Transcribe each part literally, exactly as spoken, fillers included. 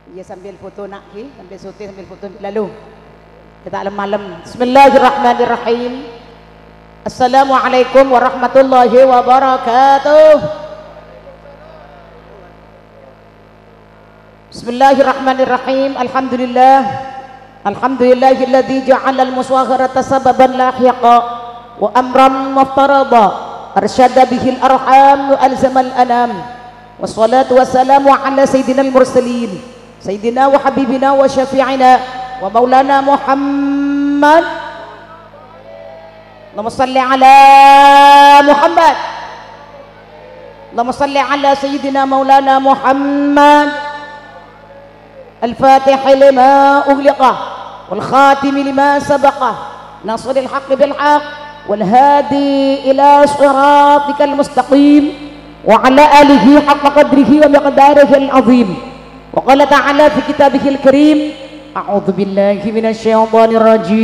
Iyâ, sambil foto, Nak, ghi. Sambil syuting, sambil foto, lalo. Kita lem-malem. Bismillahirrahmanirrahim. Assalamualaikum warahmatullahi wabarakatuh. Bismillahirrahmanirrahim. Alhamdulillah. Alhamdulillahilladzi ja'alal musaharata sababan lahiqa wa amran muftarada arsyada bihil arham wa alzamal anam. Wassalatu wassalamu ala sayyidinal mursalin, sayyidina wa habibina wa syafi'ina wa maulana Muhammad. Allahumma shalli ala Muhammad. Allahumma shalli ala sayyidina maulana Muhammad. Al-Fatih lima ughliqa, wal khatimi lima sabaqa, nasiril haqqi bil haqq, wal hadi ila siratikal mustaqim, wa ala alihi haqqa qadrihi wa miqdarihil azim. Wa qala ta'ala fi kitabihil karim, a'udzu billahi minasy syaithanir rajim.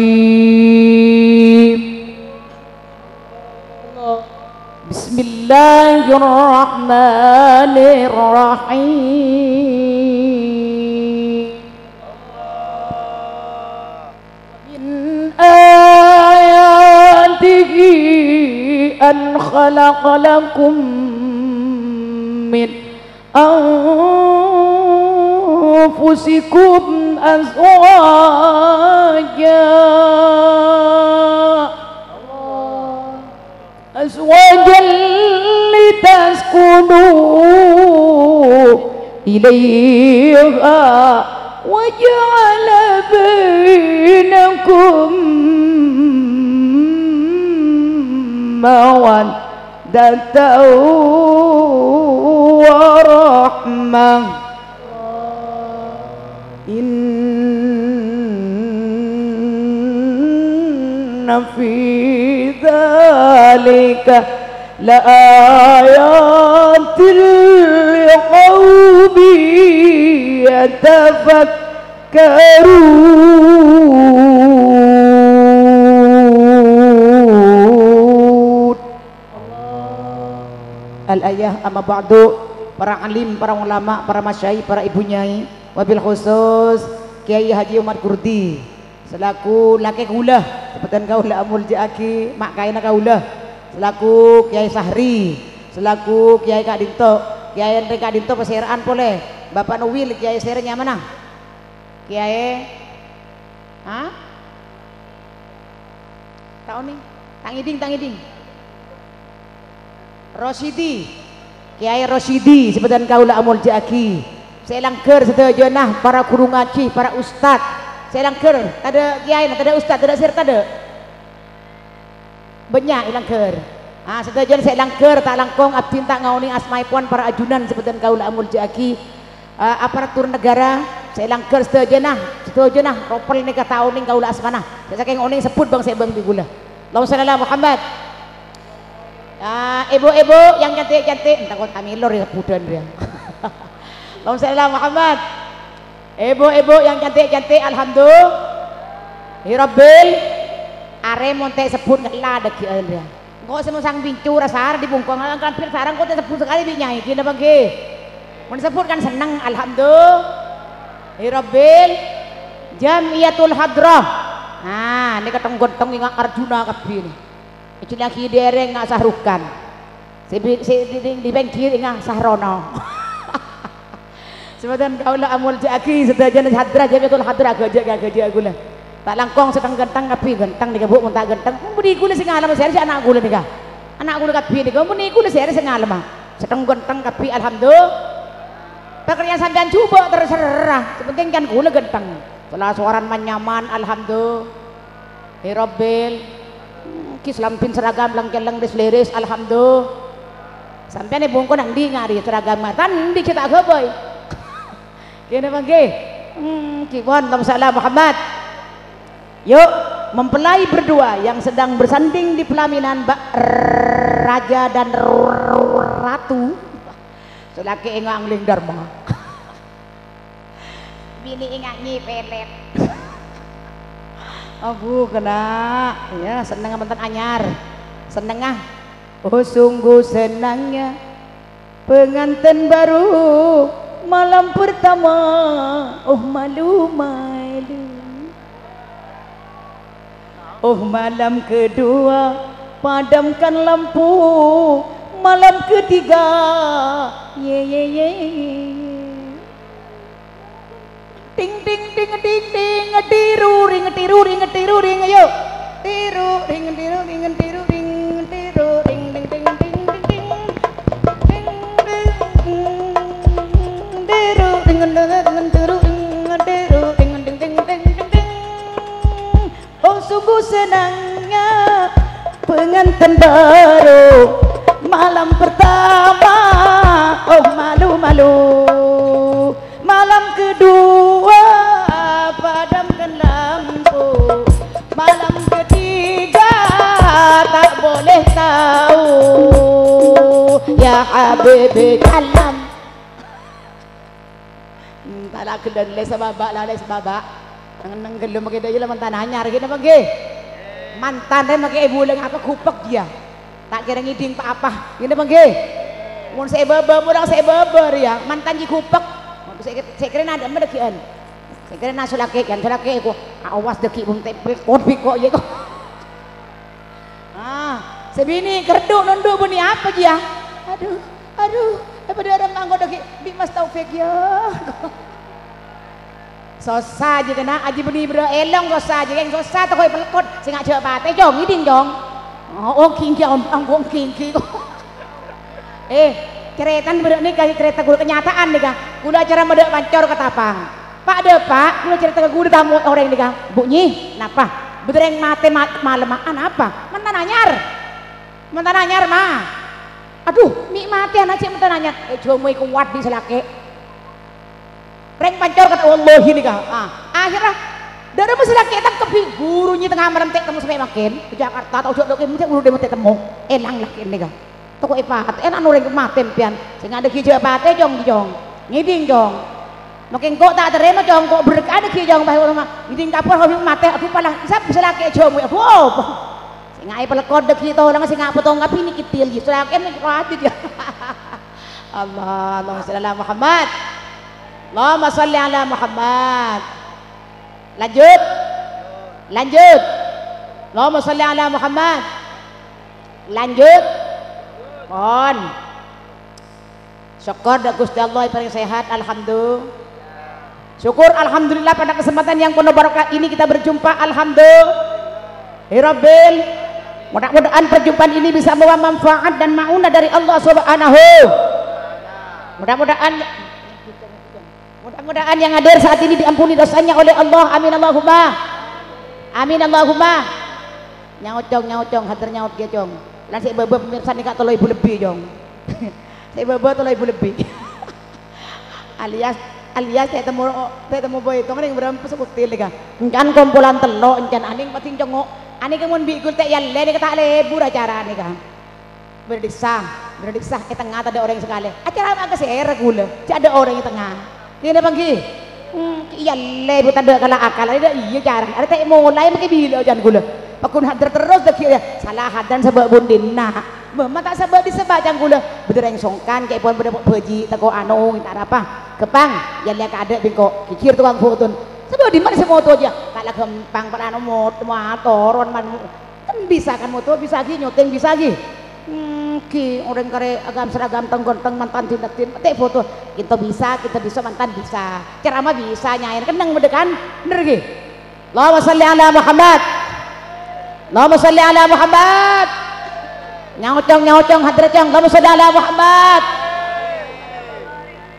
Bismillahirrahmanirrahim. Min ayatihi an khalaqa lakum min anfusikum azwaja, azwajan litaskunu ilaiha wa ja'ala bainakum mawaddatan wa rahmah. Inna fi dzalika laayatil liqaumin yatafakkarun. Al-ayah, amma ba'du, para alim, para ulama, para masyayikh, para ibu nyai, wabil khusus Kiai Haji Umar Kurdi, selaku lakè kaulâ, sè bhâdhân kaulâ amolja'aghi ma' kaèna kaulâ, selaku Kiai Sahri, selaku Kiai ka'dinto, Kiai rèng ka'dinto pasèra'an polè, Bapa' Nuwil, Kiai sèrè nyamana? Kiai, ha? Ta' onèng? Ta' ngèdhing, ta' ngèdhing. Rosyidi, Kiai Rosyidi, sè bhâdhân kaulâ amolja'aghi. Sè èlangghâr sadhâjâna, para ghuru ngajhi, para ustad. Sè èlangghâr, tadâ' kiaina, tadâ' ustad, tadâ' sèr, tadâ'. Bânnya' èlangghâr. Ah, sadhâjâna sè èlangghâr ta' langkong, abdhina ta' ngaonèng asmaèpon para ajunan sè bhâdhân kaulâ amolja'aghi. Eh, aparatur negara, sè èlangghâr sadhâjâna, sadhâjâna, ropel nèka ta' onèng kaulâ asmana. Sè sakèng onèng sebbhut bhângsa bhângbi kaulâ. Allahumma shalli ala Muhammad. Ah, ibu-ibu yang cantik-cantik, entah kok tamilor ya sebutan dia. Allahumma shalli ala Muhammad. Ibu-ibu yang cantik-cantik, alhamdulillah. Hirabbil, arè mon ta' sebbhut ngella dâggi'ân dia. Engko' sè mosang bincu ra sar dibungkong, angkan pir sareng engko' ta' sebbhut sakalè bi' nyai, ghi napa ghi? Mon sebbhut kan senneng, alhamdulillahirabbil jamiyatul hadrah. Nah, nèka tong-gantong enga' Arjuna kabbhi nè. Ejjhâ' lagi dèrèng enga' Sahrukan. Sè bi-, sè di, di, di pèngghir enga' Sahrono. Sè bhâdhân kaulâ amolja'aghi sadhâjâna hadrah, jamiyatul hadrah, ghâjâ', ghâjâ' kaulâ. Ta' langkong sè tong-gantong kabbhi, ganteng nèka, Bu, mon ta' ganteng. Bânnè kaulâ sè ngalem, sè arè sè ana' kaulâ nèka. Ana' kaulâ kabbhi nèka, bânnè kaulâ sè arè sè ngalem. Sè tong-gantong kabbhi, alhamdulillah. Pakarèyan sampèyan jhubâ' terserah, sè penting kan kaulâ ganteng. Sala sowaran man-nyaman, alhamdulillah. He Rabbil, hmm, ki selambin seragam leng-celleng ris-liris, alhamdulillah. Sampèyan è bungkona endi ngari seragam matan endi cè' ta' ghâbây. Kènè manggi. Hmm, ki pon, Allahumma shalli ala Muhammad. Yuk, mempelai berdua yang sedang bersanding di pelaminan ba-, raja dan ratu. Sè lakè enga' ngalèng dharma. Binè enga' nyè pelet. Abu, kena. Ya, senneng manten anyar. Sennengnga. Oh, sungguh senangnya pengantin baru Malam pertama, oh malu-malu. Oh malam kedua, padamkan lampu. Malam ketiga, ye ye ye ye. Ting ting ting ting ting, tiru ring, tiru ring, tiru ring, ayo. Tiru ring, tiru ring, tiru ring, tiru ring, ting ting ting ting ting. Ting ting, tiru ring, tiru ring, tiru ring, tiru ring, ting ting ting ting ting. Oh sungguh senangnya pengantin baru malam pertama, oh malu-malu. Malam kedua padamkan lampu. Malam ketiga tak boleh tahu. Ya habibi, kalam. Hmm, ta' la ghellâ' lè sabâbâ, la lè sabâbâ. Neng-enneng ghellâ' makè dâ' iyâ la mantan anyar, ghi napa ngghi? Mantan rè makè èbulâng apa ghupek jiyâ. Ta' kèra ngèdhing pa-apa, ghi napa ngghi? Mon sè èbâbâ, mon sè èbâbâ rèya, mantan jiyâ ghupek. Mon sè, sè kèrana dâ' emma dâggi'ân. Sè kèrana so lakè', kan so lakè' èko, awas dâggi' mon tèmpè, kon biko iyâ ko. Ah, sè binè' kerdhu' nondhu' bânnè apa jiyâ? Adhu, adhu, eh, padâ areng angkot lagi, bi' Mas Taufik, yâ. Sossa jiyâ kèna, ajiyâ bânnè bârâ' èlong sossa jiyâ, kèng sossa tako' èpèlkot, sènga' jhâ' patè, Cong, ngèdhing, Cong. Oh, oh, ghi, ghi, om, om, ghi, ghi. Eh, carètana bârâ' nèka, carèta ghulâ kenyataan nèka. Ghulâ acara madâ' pancor Katapang. Pa'-dhâpa', ghulâ carèta ka ghulâ tamoy orèng nèka. Bu Nyi, napa? Bâdâ rèng matè ma-, malemma, anapa? Mantan anyar. Mantan anyar, Ma. Adhu, mè' matè ana' cè' mantan anyar. Eh, jhâmoy kowat bi' sè lakè'. Rèng pancor kata, wallahi nèka. Ah, akhirnya, dârâmma sè lakè' tangkep bi' ghuru Nyi tengnga marèntè' temmo sampè' mangkèn. Ka Jakarta, tao jhâ' dâ' kèn, jhâ' ghuru dâ' mantè' temmo. Èlang lakè' nèka. Tako' èpatè, èna' orèng matè empèyan. Sènga' dâggi' jhâ' patè, Cong, Cong. Ngèdhing, Cong. Makè engko' ta' tarèma, Cong, engko' berkah dâggi', Cong, pas roma. Ngèdhing kabhâr, hobi matè, adhu palang, sab-, sè lakè' jhâmoy, adhu, apa? Sènga' èpèlkot dâggi' tolang, sènga' potong, apa ini kitil, gitu. Sè lakè' ini rajin, ya. Allah, Allahumma sholli ala Muhammad. Allahumma sholli ala Muhammad. Lanjut. Lanjut. Allahumma sholli ala Muhammad. Lanjut. Pon. Syukur dâ' Ghustè Allah èparèng sehat, alhamdulillah. Syukur, alhamdulillah, pada kesempatan yang penuh barokah ini kita berjumpa, alhamdulillah. Mudah-mudahan perjumpaan ini bisa membawa manfaat dan maunah dari Allah Subhanahu. Mudah-mudahan Mudah-mudahan yang hadir saat ini diampuni dosanya oleh Allah. Amin Allahumma. Amin Allahumma. Nyaot, Cong, nyaot, Cong, hadir nyaot kèya, Cong. Lan sè bâbâ pemirsa nèka tello èbu lebbi, Cong. Sè bâbâ tello èbu lebbi. Alias, alias ta' temmo, ta' temmo bâi, Cong, rèng bârâmpa sekutil nèka. Èncan kompolan tello', èncan anèng pating congo'. Anèng kèmon bi' ghulâ ta' èyallè nèka ta' lebur acara nèka. Bâdâ dissa, bâdâ dissa è tengnga tadâ' orèng sakalè. Acara ma' kasèra ghulâ, jhâ' tadâ' orèng è tengnga. Kènè pangghi? Hmm, iyâ lè, bu tadâ' kala-akala, iyâ, iyâ, cara. Arè ta' molaè makè bilâ jhân ghulâ. Paggun hadir terros dâggi' rèya. Sala hadir sabâ' bundina. Bâ, ma' ta' sabâ' dissa bâ' jhân ghulâ. Bâdâ rèng songkan, ca'èpon bâdâ bâji', tako' anu, ta' arapa. Ghâmpang, iyâ lè kaadâ' bengko. Ghighir tokang foton. Sabâ' dimma sè moto jhâ? Ta' la ghâmpang, padâ anu mot-, motor, man-, Kan bisa kan moto, bisa ghi, nyoteng bisa ghi. Hmm, ghi, orèng karè agam-, seragam teng-gonteng mantan din-din, mate foto. Kita bisa, kita bisa, mantan bisa. Ceramah bisa, nyaèn kennèng bâdâ kan? Bener ghi? Allahumma shalli ala Muhammad. Allahumma shalli ala Muhammad. Nyaocong, nyaocong, hadir cong. Allahumma shalli ala Muhammad.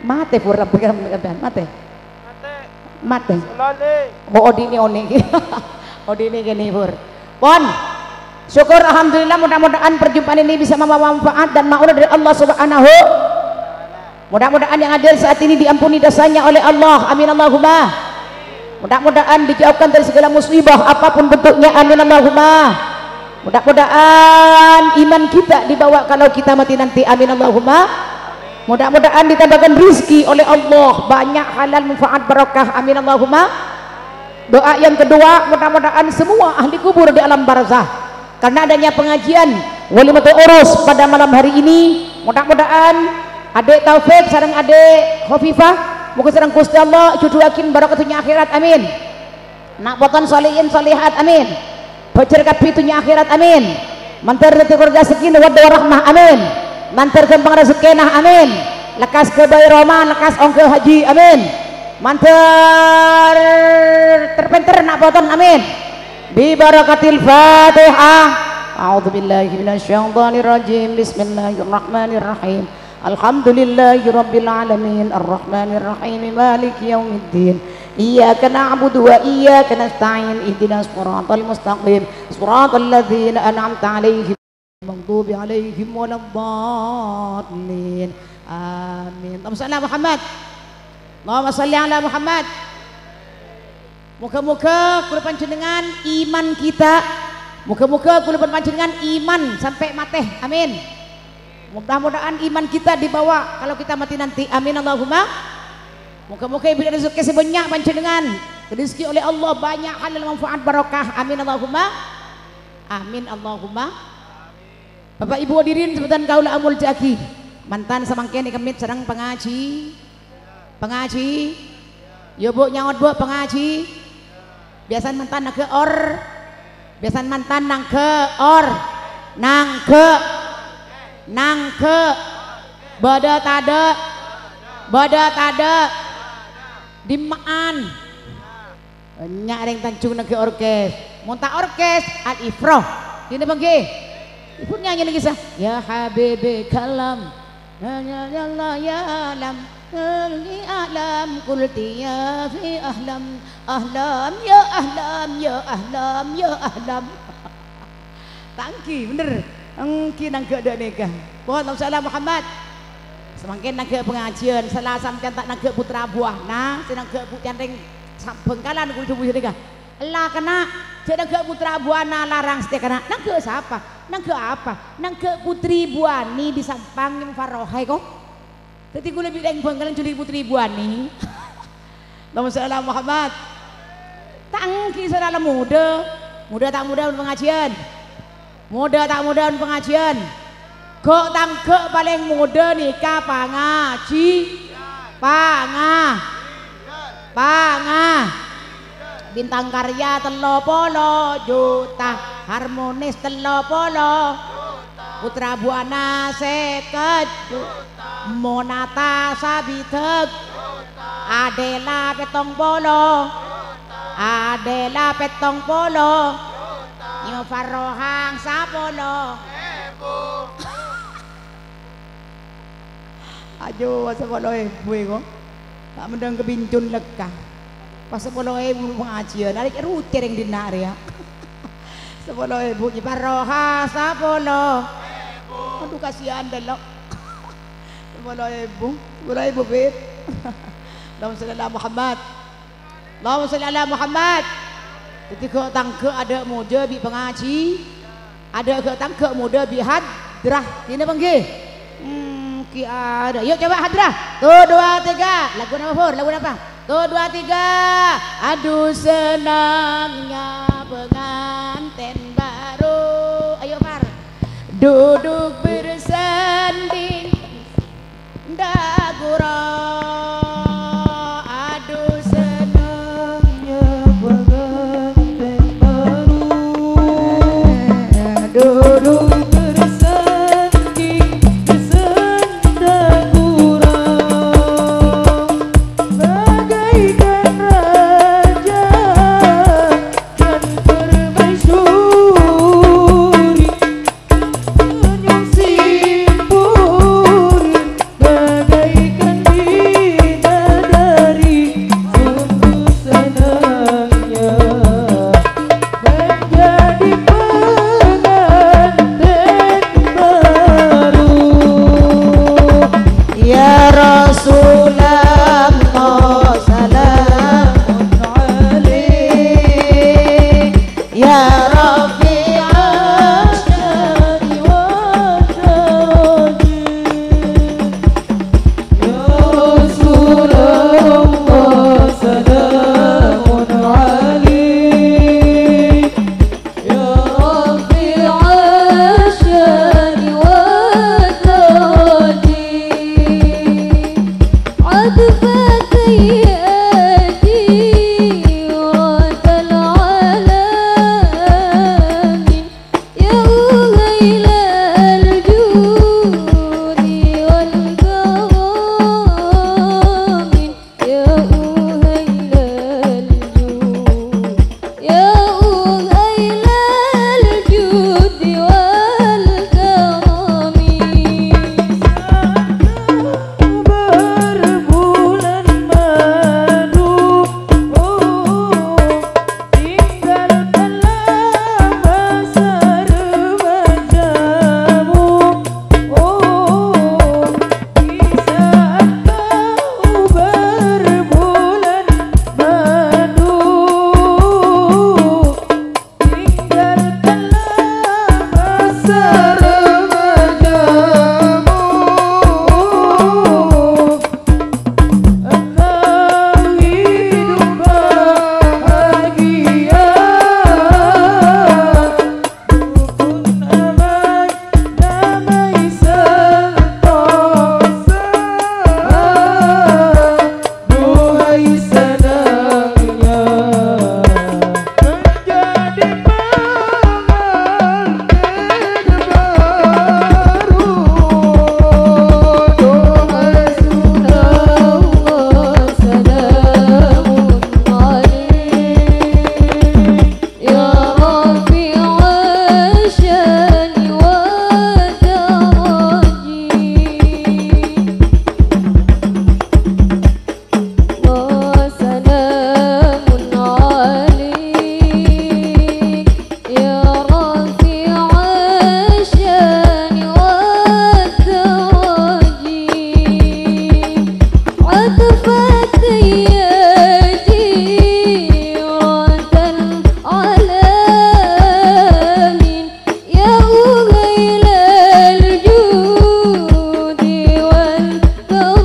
Mate pura, pura, mate. Mate. Oh, odine one. Odine kene, Pur. Pon. Syukur, alhamdulillah, mudah-mudahan perjumpaan ini bisa membawa manfaat dan maunah dari Allah Subhanahu. Mudah-mudahan yang hadir saat ini diampuni dosanya oleh Allah. Amin Allahumma. Mudah-mudahan dijauhkan dari segala musibah apapun bentuknya. Amin Allahumma. Mudah-mudahan iman kita dibawa kalau kita mati nanti. Amin Allahumma. Mudah-mudahan ditambahkan rizki oleh Allah, banyak halal, manfaat, barokah. Amin Allahumma. Doa yang kedua, mudah-mudahan semua ahli kubur di alam barzah, karena adanya pengajian Walimatul Urus pada malam hari ini, mudah-mudahan Adhi' Taufik sareng Adhi' Khofifah, moghâ sareng Ghustè Allah èjhudhuwâghi barokah dhunnya akhèrat, amin. Na' potona solihin solihat, amin. Bhâjâr kabbhi dhunnya akhèrat, amin. Mandhâr dhâddhi korang rejhekkèna, wadda warahmah, amin. Mandhâr ghâmpang rejhekkèna, amin. Lekkas ghâbây roma, lekkas ongghâ hajji, amin. Mandhâr ter-pènter na' potona, amin. Bi barakatil Fatihah. A'udzubillahi minasyaitonirrajim. Bismillahirrahmanirrahim. Alhamdulillahirabbil alamin. Arrahmanirrahim. Maliki yaumiddin. Iyyaka na'budu wa iyyaka nasta'in. Ihdinas siratal mustaqim. Siratal ladzina an'amta 'alaihim. Maghdubi 'alaihim waladdallin. Amin. Allahumma shalli ala Muhammad. Allahumma shalli ala Muhammad. Moghâ-moghâ kaulâ panjhennengngan iman kita, moghâ-moghâ kaulâ panjhennengngan iman sampè' matè. Amin. Mudah-mudahan iman kita dibawa kalau kita mati nanti. Amin Allahumma. Moghâ-moghâ èberri' rejhekkè sè bânnya' panjhennengngan, rejhekkè oleh Allah bânnya' halal manfaat barokah. Amin Allahumma. Amin Allahumma. Bapa' Ibu hadirin sè bhâdhân kaulâ amoljâ'aghi, mantan samangkèn èkemmit sareng pangaji. Pangaji. Iyâ, Bu, nyaot, Bu, pangaji. Biyasana mantan nangghâ' or. Biyasana mantan nangghâ' or. Nangghâ'. Nangghâ'. Bâdâ tadâ'? Bâdâ tadâ'? Dimma'an? Bânnya' rèng Tanjung nangghâ' orkes. Mon ta' orkes, Al Ifroh. Dinah bânggi. Ibu nyanyi lagi sah. Ya Habibi kalam. Ya, ya, ya Allah, ya alam. Kulli alam, kulti ya fi ahlam. Ahlam, ya ahlam, ya ahlam, ya ahlam. Ta' ènggi, bhender. Ènggi nangghâ' dâ' nèka. Pon, Allahumma shalli ala Muhammad. Samangkèn nangghâ' pangajiân, sala sampèyan ta' nangghâ' putra buwâna, sè nangghâ' bu-, cantèng sa-, Bhângkalan kulâ dhâbu sè nèka. Ella kana', jhâ' nangghâ' putra buwâna larang satèya kana'. Nangghâ' sapa? Nangghâ' apa? Nangghâ' putri buwâna di Sampang nyamana Farroha, ko. Dhâddhi kulâ bi' rèng Bhângkalan jhuli putri buwâna. Allahumma shalli ala Muhammad. Ta' ènggi sè la modâ. Modâ ta' modâ pangajiân? Modâ ta' modâ pangajiân? Ghu' tangghâ' palèng modâ nèka pangaji-, panga-, panga-, Bintang Karya tello polo juta, Harmonis tello polo, Putra Buana sèket, Monata sabidhâk, Adela pèttong polo, Adela pèttong polo, Nyo Farrohang sapolo. Ajo, sapolo èbu èko. Ta' mendhâng ka Bincun lekka. Pas sapolo èbu pangajiân, arè rucè rèng dinna' rèya. Sapolo èbu, Nyi Farroha, sapolo. Adu, kasihan dâlâ. Sapolo èbu, sapolo èbu, Bit. Allahumma shalli ala Muhammad. Allahumma shalli ala Muhammad. Dhâddhi ghu' tangghâ' adâ' modâ bi' pangaji, adâ' ghu' tangghâ' modâ bi' hadrah. Dinah bânggi. Hmm, ki adâ'. Yuk coba hadrah. Satu, dua, tiga. Lagu napa, Pur? Lagu napa? Satu, dua, tiga. Aduh, senangnya pengantin baru. Ayo, Far. Duduk bersanding Ndak guru, aduh senangnya pengantin baru. Duduk bersanding bersenda gurau, bagaikan raja dan permaisuri. Senyum simpul bagaikan bidadari, sungguh senangnya menjadi pengantin baru. Ya Rasulullah, salamun alaik. Ya Rafi'ash syani wa darajat. Ya Rasulullah, salamun alaik. Ya Rafi'ash syani wa darajat. عطفك يا جيرة العالمين، يا أهيل الجود والكرم. يا أهيل الجود، يا أهيل الجود والكرم. Berbulan madu, oh, tinggalkanlah masa remajamu, oh, di saat kau berbulan madu, tinggalkanlah masa remajamu. Engkau hidup bahagia. Dukun amai damai sentosa, duhai senangnya menjadi pengantin baru, duhai Rasulullah, salamun alaik. يا رافع الشان والدرج، وسلام عليك يا رافع الشان والدرج. عطفك يا جيرة العالمين، يا أهيل الجود والكرم،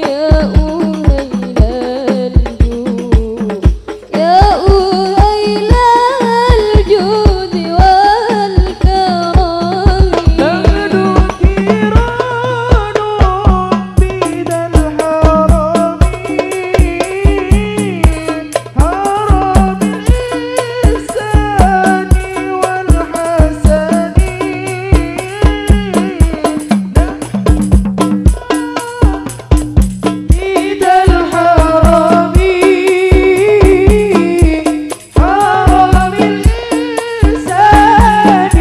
يا أهيل الجود. يا أهيل الجود والكرم. نحن جيران بذا الحرم، حرم الإحسان والحسن. بذا الحرم، حرم الإحسان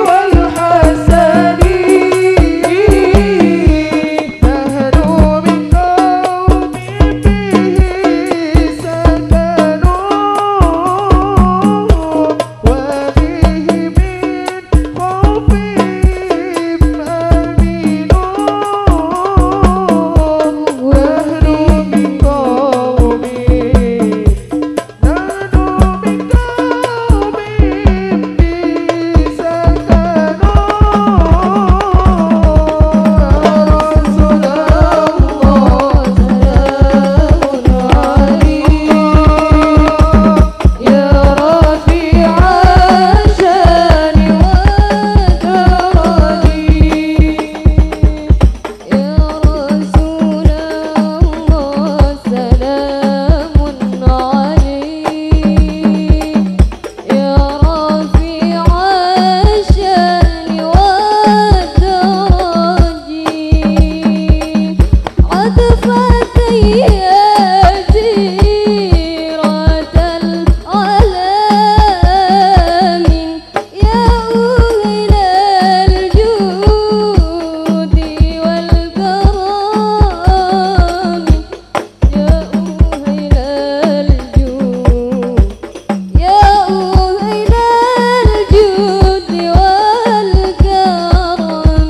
والحسن. نحن من قوم به سكنوا، وبه من خوفهم آمنوا. نحن من قوم، نحن من قوم به سكنوا. رسول الله، سلام عليك. يا رافع الشان والدرج، يا رسول الله سلام عليك، يا رافع الشان والدرج. عطفك يا جيرة العالمين، يا أهيل الجود والكرم، يا أهيل الجود، يا أهيل الجود والكرم.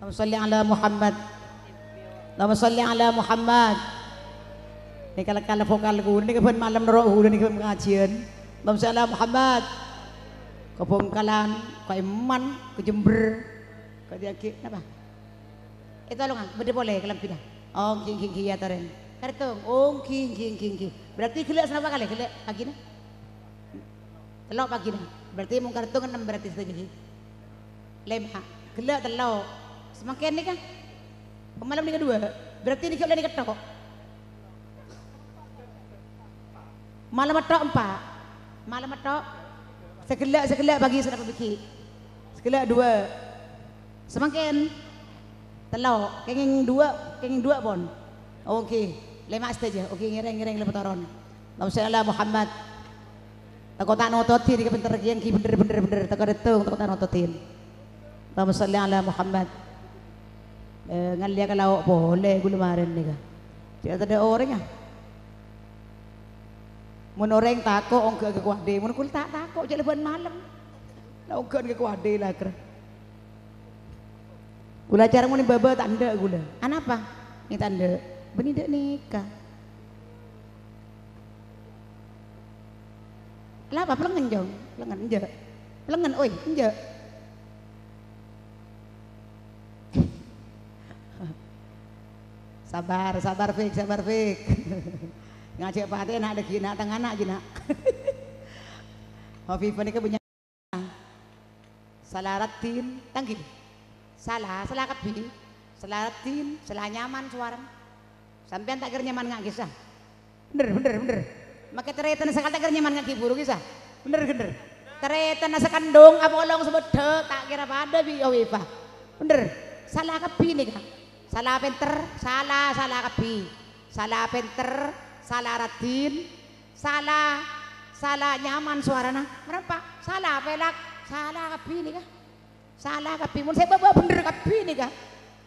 Allahumma sholli ala Muhammad. Allahumma sholli ala Muhammad. Nèka la-, kala vokal kulâ nèka bân malem noro' kulâ nèka bân pangajiân. Allahumma sholli ala Muhammad. Ka Bhângkalan, ka Èman, ka Jember. Ka Diagi, napa? Ètolonga, bâdâ polè kalambhina. Oh, ghi, ghi, ghi, ya, torè. Kartong. Oh, èngghi, èngghi, èngghi, èngghi. Berarti ghellâ' sanapa kalè? Ghellâ' paggina? Tello' paggina. Berarti mon kartong ennem berarti sadhâjâ, ghi? Lèma'. Ghellâ' tello'. Samangkèn nèka? Malem nèka duwâ'. Berarti nèka ollè nèka tho'. Malem tho' empa'. Malem tho'. Sè ghellâ', sè ghellâ' bâgi sanapa bâgi? Sè ghellâ' duwâ'. Samangkèn? Tello'. Kèngèng duwâ', kèngèng duwâ' pon. Oke. Lèma' sadhâjâ. Oke, ngèrèng, ngèrèng, lèma' toron. Allahumma shalli ala Muhammad. Tako' ta' notodhi, nèka bhender kèya, èngghi bhender, bhender, bhender. Tako' rètong, tako' ta' notodhi. Allahumma shalli ala Muhammad. Eh, ngallèya ka lao' polè ghulâ marèn nèka. Jhâ' tadâ' orèng, ah. Mon orèng tako', ongghâ ka kowadhi. Mon ghulâ ta' tako', jhâ' la bân malem. La ongghâ'ân ka kowadhi la, ker. Ghulâ acara mon è bâbâ ta' endâ' ghulâ. Anapa? Nè ta' endâ'. Bânnè dâ' nèka. Lapa pelengngen, Jong? Pelengngen, enjâ'. Pelengngen, oi, enjâ'. Sabar, sabar, Fik, sabar, Fik. Ngajhâk patè na' dâggi' na' tengngana ghi na'. Hovifa nèka bânnya'. Sala raddhin, tangghi. Sala, sala kabbhi. Sala raddhin, sala nyaman sowarana. Sampèyan ta' kèra nyaman nga' ghi sa. Bhender, bhender, bhender. Makè tarètanna sakalè ta' kèra nyaman nga' ghi buru ghi sa. Bhender, bhender. Tarètanna sakandhung apolong sabâddhâ ta' kèra padâ bi' Hovifa. Bhender. Sala kabbhi nèka. Sala pènter, sala, sala kabbhi. Sala pènter, sala raddhin, sala, sala nyaman sowarana. Mara empa', sala pèlak, sala kabbhi nèka. Sala kabbhi, mon sè bâbâ bhender kabbhi nèka.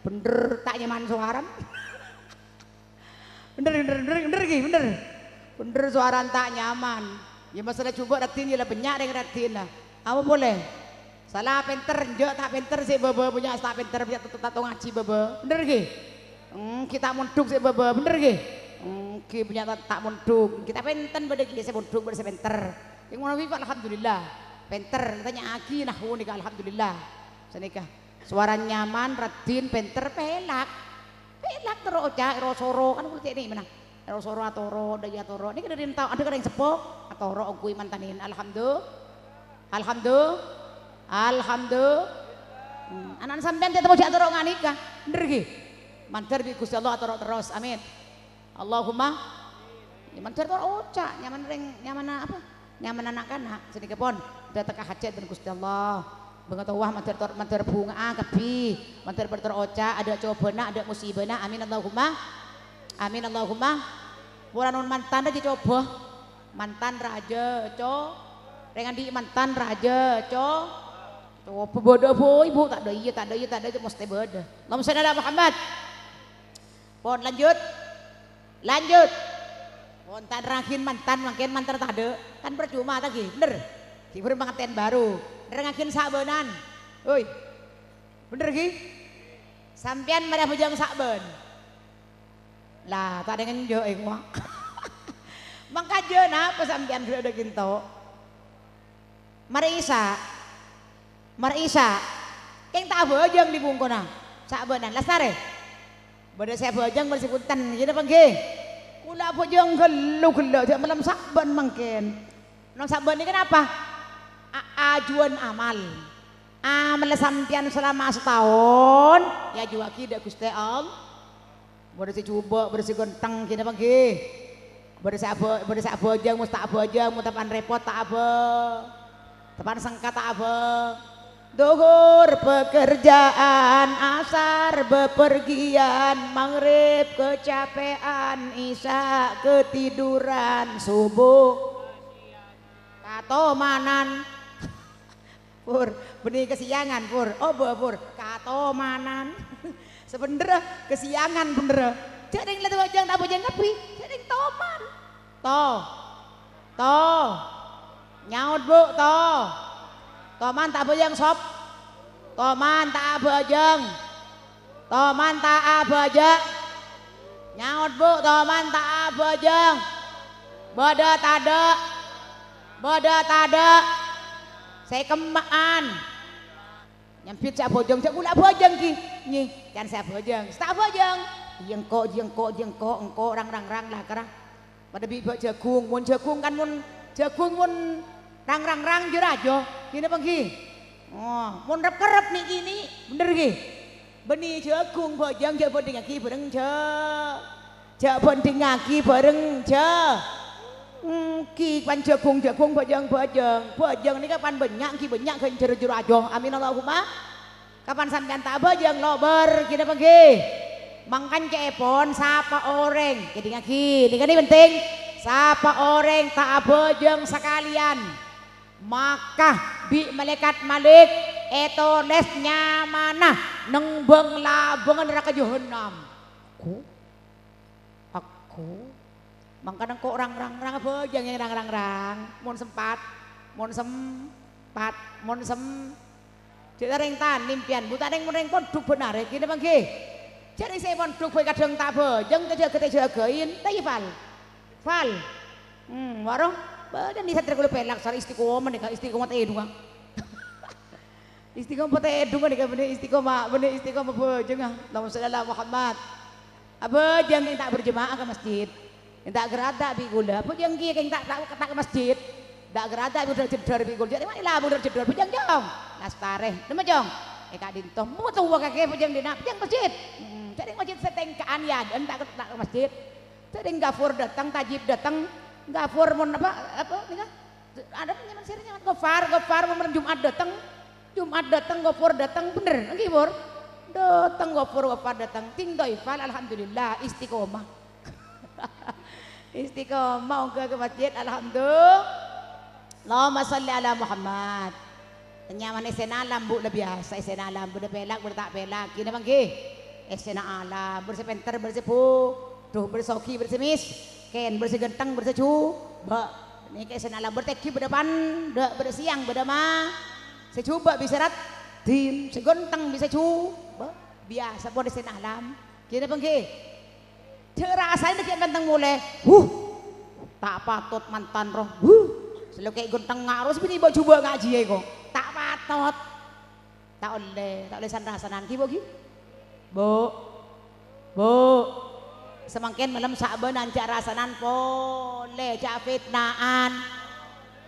Bhender ta' nyaman sowarana. Bhender, bhender, bhender, bhender ghi, bhender. Bhender sowarana ta' nyaman. Yâ masalah jhubâ' raddhin yâ la bânnya' rèng raddhinna. Apa polè? Sala pènter, enjâ' ta' pènter sè bâbâ, bânnya' sè ta' pènter, bânnya' ta', ta', ta' ngajhi bâbâ. Bhender ghi? Èngghi ta' mondhuk sè bâbâ, bhender ghi? Èngghi bânnya' ta', ta' mondhuk. Èngghi ta' pènten bâdâ ghi sè mondhuk, bâdâ sè pènter. Yâ ngono bi, Pak, alhamdulillah. Pènter, tanya'aghi nahwu nèka, alhamdulillah. Sanèka. Sowarana nyaman, raddhin, pènter, pèlak. Pèlak terro oca', ro-soro, kan kulâ cè' nè' mèna. Ro-soro atoro, dâ' iyâ atoro. Nèka dâri ento, adâ' ka rèng seppo, atoro ongghuy mantanèn. Alhamdu-, alhamdu-, alhamdu-, Hmm, ana'na sampèyan cè' temmo jhâ' atoro nga' nèka. Bhender ghi? Mandhâr bi' Ghustè Allah atoro terros. Amin. Allahumma. Yâ, mandhâr tor oca', nyaman rèng, nyamanna apa? Nyamanna na'-kana'. Sanèka pon, dâteng ka hajhât bân Ghustè Allah. Bângatowa mandhâr tor, mandhâr bhunga'a kabbhi, mandhâr bâdâ tor oca', adâ' cobâna, adâ' musibana. Amin Allahumma. Amin Allahumma. Pora non mantan rajâ cobâ. Mantan rajâ co-, rèng andi' mantan rajâ co-, cobâ bâdâ bhâi, Bu, ta' dâ' iyâ, ta' dâ' iyâ, ta' dâ' iyâ, mostè bâdâ. Allahumma shalli ala Muhammad. Pon, lanjut. Lanjut. Pon, ta' nerrangaghi mantan, mangkèn mantan tadâ'. Kan percuma, ta' ghi? Bhender. Ghi buru pangantèn bhâru. Nerrangaghi sabânan. Hoi. Bhender ghi? Sampèyan marè abhâjâng sabân. Lah, ta' dengngèn jâ' èngowa. Mangkajâ napa sampèyan ghellâ' dâ' ghânto? Marè Isya. Marè Isya. Kèng ta' abhâjâng dhi bungkona. Sabânan. Lastarè. Bâdâ sè abhâjâng, bâdâ sè bhunten. Iyâ napa èngghi? Kulâ abhâjâng ghâllu ghellâ', jâ' malem sabân mangkèn. Malem sabân nèka napa? A-, ajuwân amal. Amalla sampèyan salama sataon, èajuwâghi dâ' Ghustè Allah. Bâdâ sè jhubâ', bâdâ sè ghântheng, ghi napa èngghi? Bâdâ sè abhâ-, bâdâ sè abhâjâng, mon ta' abhâjâng, mon tapa'an rèpot, ta' abhâ-, tapa'an sengka, ta' abhâ-. Dhuhur pekerjaan, asar bepergian, maghrib kecapean, isya ketiduran, subuh katomanan. Pur, bânnè kasiyangan, Pur. Obâ, Pur. Katomanan. Sabhendherra kasiyangan bhendherra. Jhâ' rèng la abhâjâng, ta' abhâjâng kabbhi. Jhâ' rèng toman. To. To. Nyaot, Bu, to. Toman ta' abhâjâng, sob. Toman ta' abhâjâng. Toman ta' abhâjâng. Nyaot, Bu, toman ta' abhâjâng. Bâdâ tadâ'? Bâdâ tadâ' sè kemma'an? Nyambit sè abhâjâng, jhâ' kulâ abhâjâng, ghi. Nyè, can sè abhâjâng. Sè ta' abhâjâng. Jiyâ engko', jiyâ engko', jiyâ engko', engko' rang-rang-rang la kèra. Padâ bi' bâ' jhâghung. Mon jhâghung kan mon jhâghung mon rang-rang-rang jâ rajâ. Ghi napa ènggi? Oh, mon rep-kerrep nè' kènè', bhender ghi? Bânnè jhâghung bhâjâng jhâ' bhândhingngaghi bhâreng jhâ-, jhâ' bhândhingngaghi bhâreng jhâ-, ènggi pan jhâghung-jhâghung bhâjâng-bhâjâng. Bhâjâng nèka pan bânnya' ghi bânnya' ghânjhârân jâ rajâ. Amin Allahumma. Kapan sampèyan ta' abhâjâng lobâr, ghi napa ènggi? Mangkana ca'èpon sapa orèng, èdingngaghi, nèka nè penting, sapa orèng ta' abhâjâng sakalèyan, maka bi' malaèkat Malik ètolès nyamana neng bâng-labângnga naraka jahannam. Aku. Aku. Mangkana engko' rang-rang-rang abhâjâng, rang-rang-rang. Mon sempat, mon sempat, mon sem-, jhâ' rèng tanè empèyan, bu ta' rèng mon rèng pondhuk bân arè, ghi napa ènggi? Jhâ' rèng sè pondhuk bhâi kadhâng ta' abhâjâng, ta' jâgâ, ta' jâgâi, ta' iyâ, Fal? Fal. Hmm, waro, bâdâ nè santrè kaulâ pèlak, sara istiqomah nèka, istiqomah tèdungnga. Istiqomah tèdungnga nèka bânnè istiqomah, bânnè istiqomah bhâjângnga. Allahumma shalli ala Muhammad. Abhâjâng kèng ta' berjemaah ka masjid. Kèng ta' ghârâdhâ' bi' kaulâ. Abhâjâng kèya kèng ta', ta', ta' ka masjid. Ta' ghârâdhâ' bi' dhâr-jhâddhâr bi' kaulâ. Jhâ' rèng la bâdâr jhâddhâr. Bhâjâng, Cong. Lastarè. Napa, Cong? È ka'dinto. Motowa kakè bhâjâng dinna'. Bhâjâng masjid. Hmm, jhâ' rèng masjid sè tèngka'an yâ, ta' ka, ta' ka masjid. Jhâ' rèng Ghafur dâteng, Tajib dâteng. Ghafur mon apa, apa nèka? Ada nyaman sir nyaman. Ghafar, Ghafar, mon Jumat dâteng. Jumat dâteng, Ghafur dâteng. Bhender, ènggi, Fur? Dâteng, Ghafur, Ghafar dâteng. Ting Dhaifal, alhamdulillah, istiqomah. Istiqomah, ongghâ ka masjid, alhamdulillah. Allahumma shalli ala Muhammad. Nyaman essèna alam, Bu, la biyasa essèna alam. Bâdâ pèlak, bâdâ ta' pèlak. Ghi napa ènggi? Essèna alam. Bâdâ sè pènter, bâdâ sè bu-, duh, bâdâ sè soghi, bâdâ sè mis-, kèn, bâdâ sè ghântheng, bâdâ sè jhubâ'. Nèka essèna alam. Bâdâ tèngghi, bâdâ pandâ', bâdâ sèyang, bâdâ ma-, sè jhubâ' bi' sè raddhin, sè ghântheng bi' sè jhubâ'. Biyasa pon essèna alam. Ghi napa ènggi? Jhâ' rasaèn ghi' mantèng molè. Huh. Ta' patot mantan roh. Huh. Sè lo kè' ghântheng nga' roh, sè binè' bâ' jhubâ' ngajhiyâ ko. Ta' patot. Ta' ollè, ta' ollè san-rasanan ghi, Bu, ghi? Bu. Bu. Samangkèn malem sabânan jhâ' rasanan polè, jhâ' fitna'an.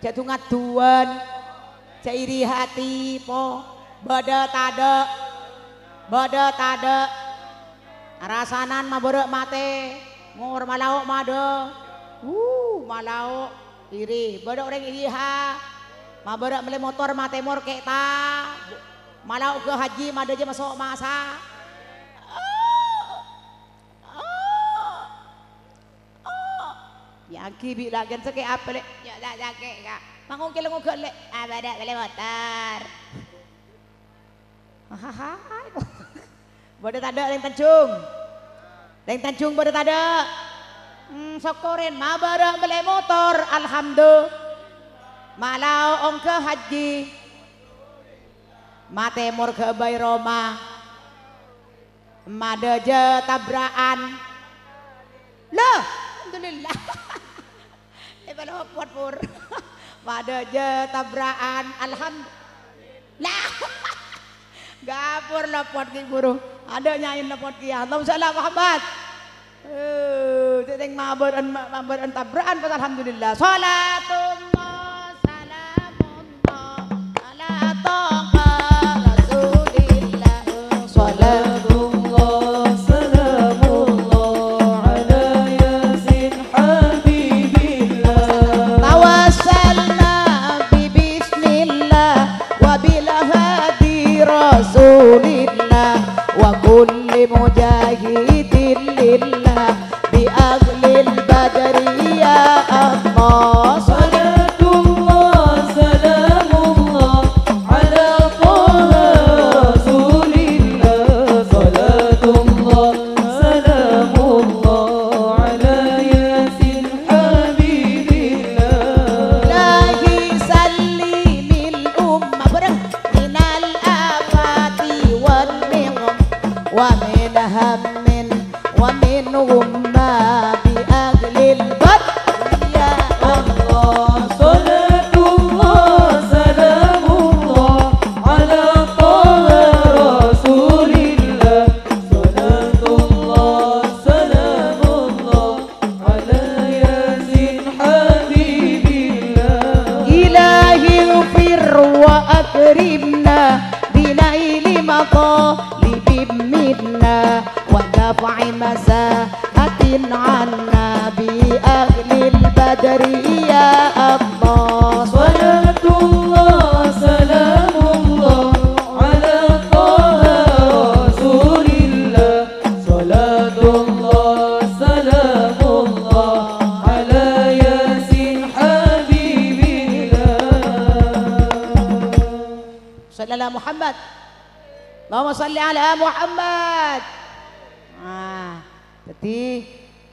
Jhâ' du-ngaduwân, jhâ' iri hati, po. Bâdâ tadâ'? Bâdâ tadâ'? Rasanan mabârâ' matè, mor malao' madâ. Wuh, malao' iri. Bâdâ orèng iri, ha. Mabârâ' mellè motor matè, mor kè' ta-, malao' ghâ hajji, madâ jhâ' maso' masa. Oh. Yâ, ghi bi' lakèn sakè' apa, Lè'? Yâ, la sakè', Ka'. Mangkèn lè' ngoghâ, Lè'. Ah, bâdâ mellè motor. Hahaha. Bâdâ tadâ' rèng Tanjung? Rèng Tanjung bâdâ tadâ'? Hmm, sokkorèn, mabârâ' mellè motor, alhamdulillah. Malao' ongghâ hajji. Matè mor ghâbây roma. Madâ jhâ' tabra'an. Lah, alhamdulillah. È, palopot, Pur. Madâ jhâ' tabra'an. Alham-, lah. Ghâ' Pur lopot ghi' buru. Adâ' nya'èn lopot kèya. Allahumma shalli ala Muhammad. Eh, tètèng mabârâ'ân, ma-, mabârâ'ân tabra'an pas alhamdulillah. Shalatullah, salamullah, ala taha Rasulillah. Shalatullah, salamullah, ala Yasin habibillah. Tawassalna bi bismillah wa bil hadi Rasulillah wa kulli mujahidin lillah bi ahlil badri ya Allah. Shalli أكرمنا بنيل مطالب منا ودفع مساءة عنا بأهل البدر يا الله. صلاة الله سلام الله على طه رسول الله. صلاة الله سلام الله على ياسين حبيب الله. Shalli ala Muhammad. Allahumma shalli ala Muhammad. Nah, jadi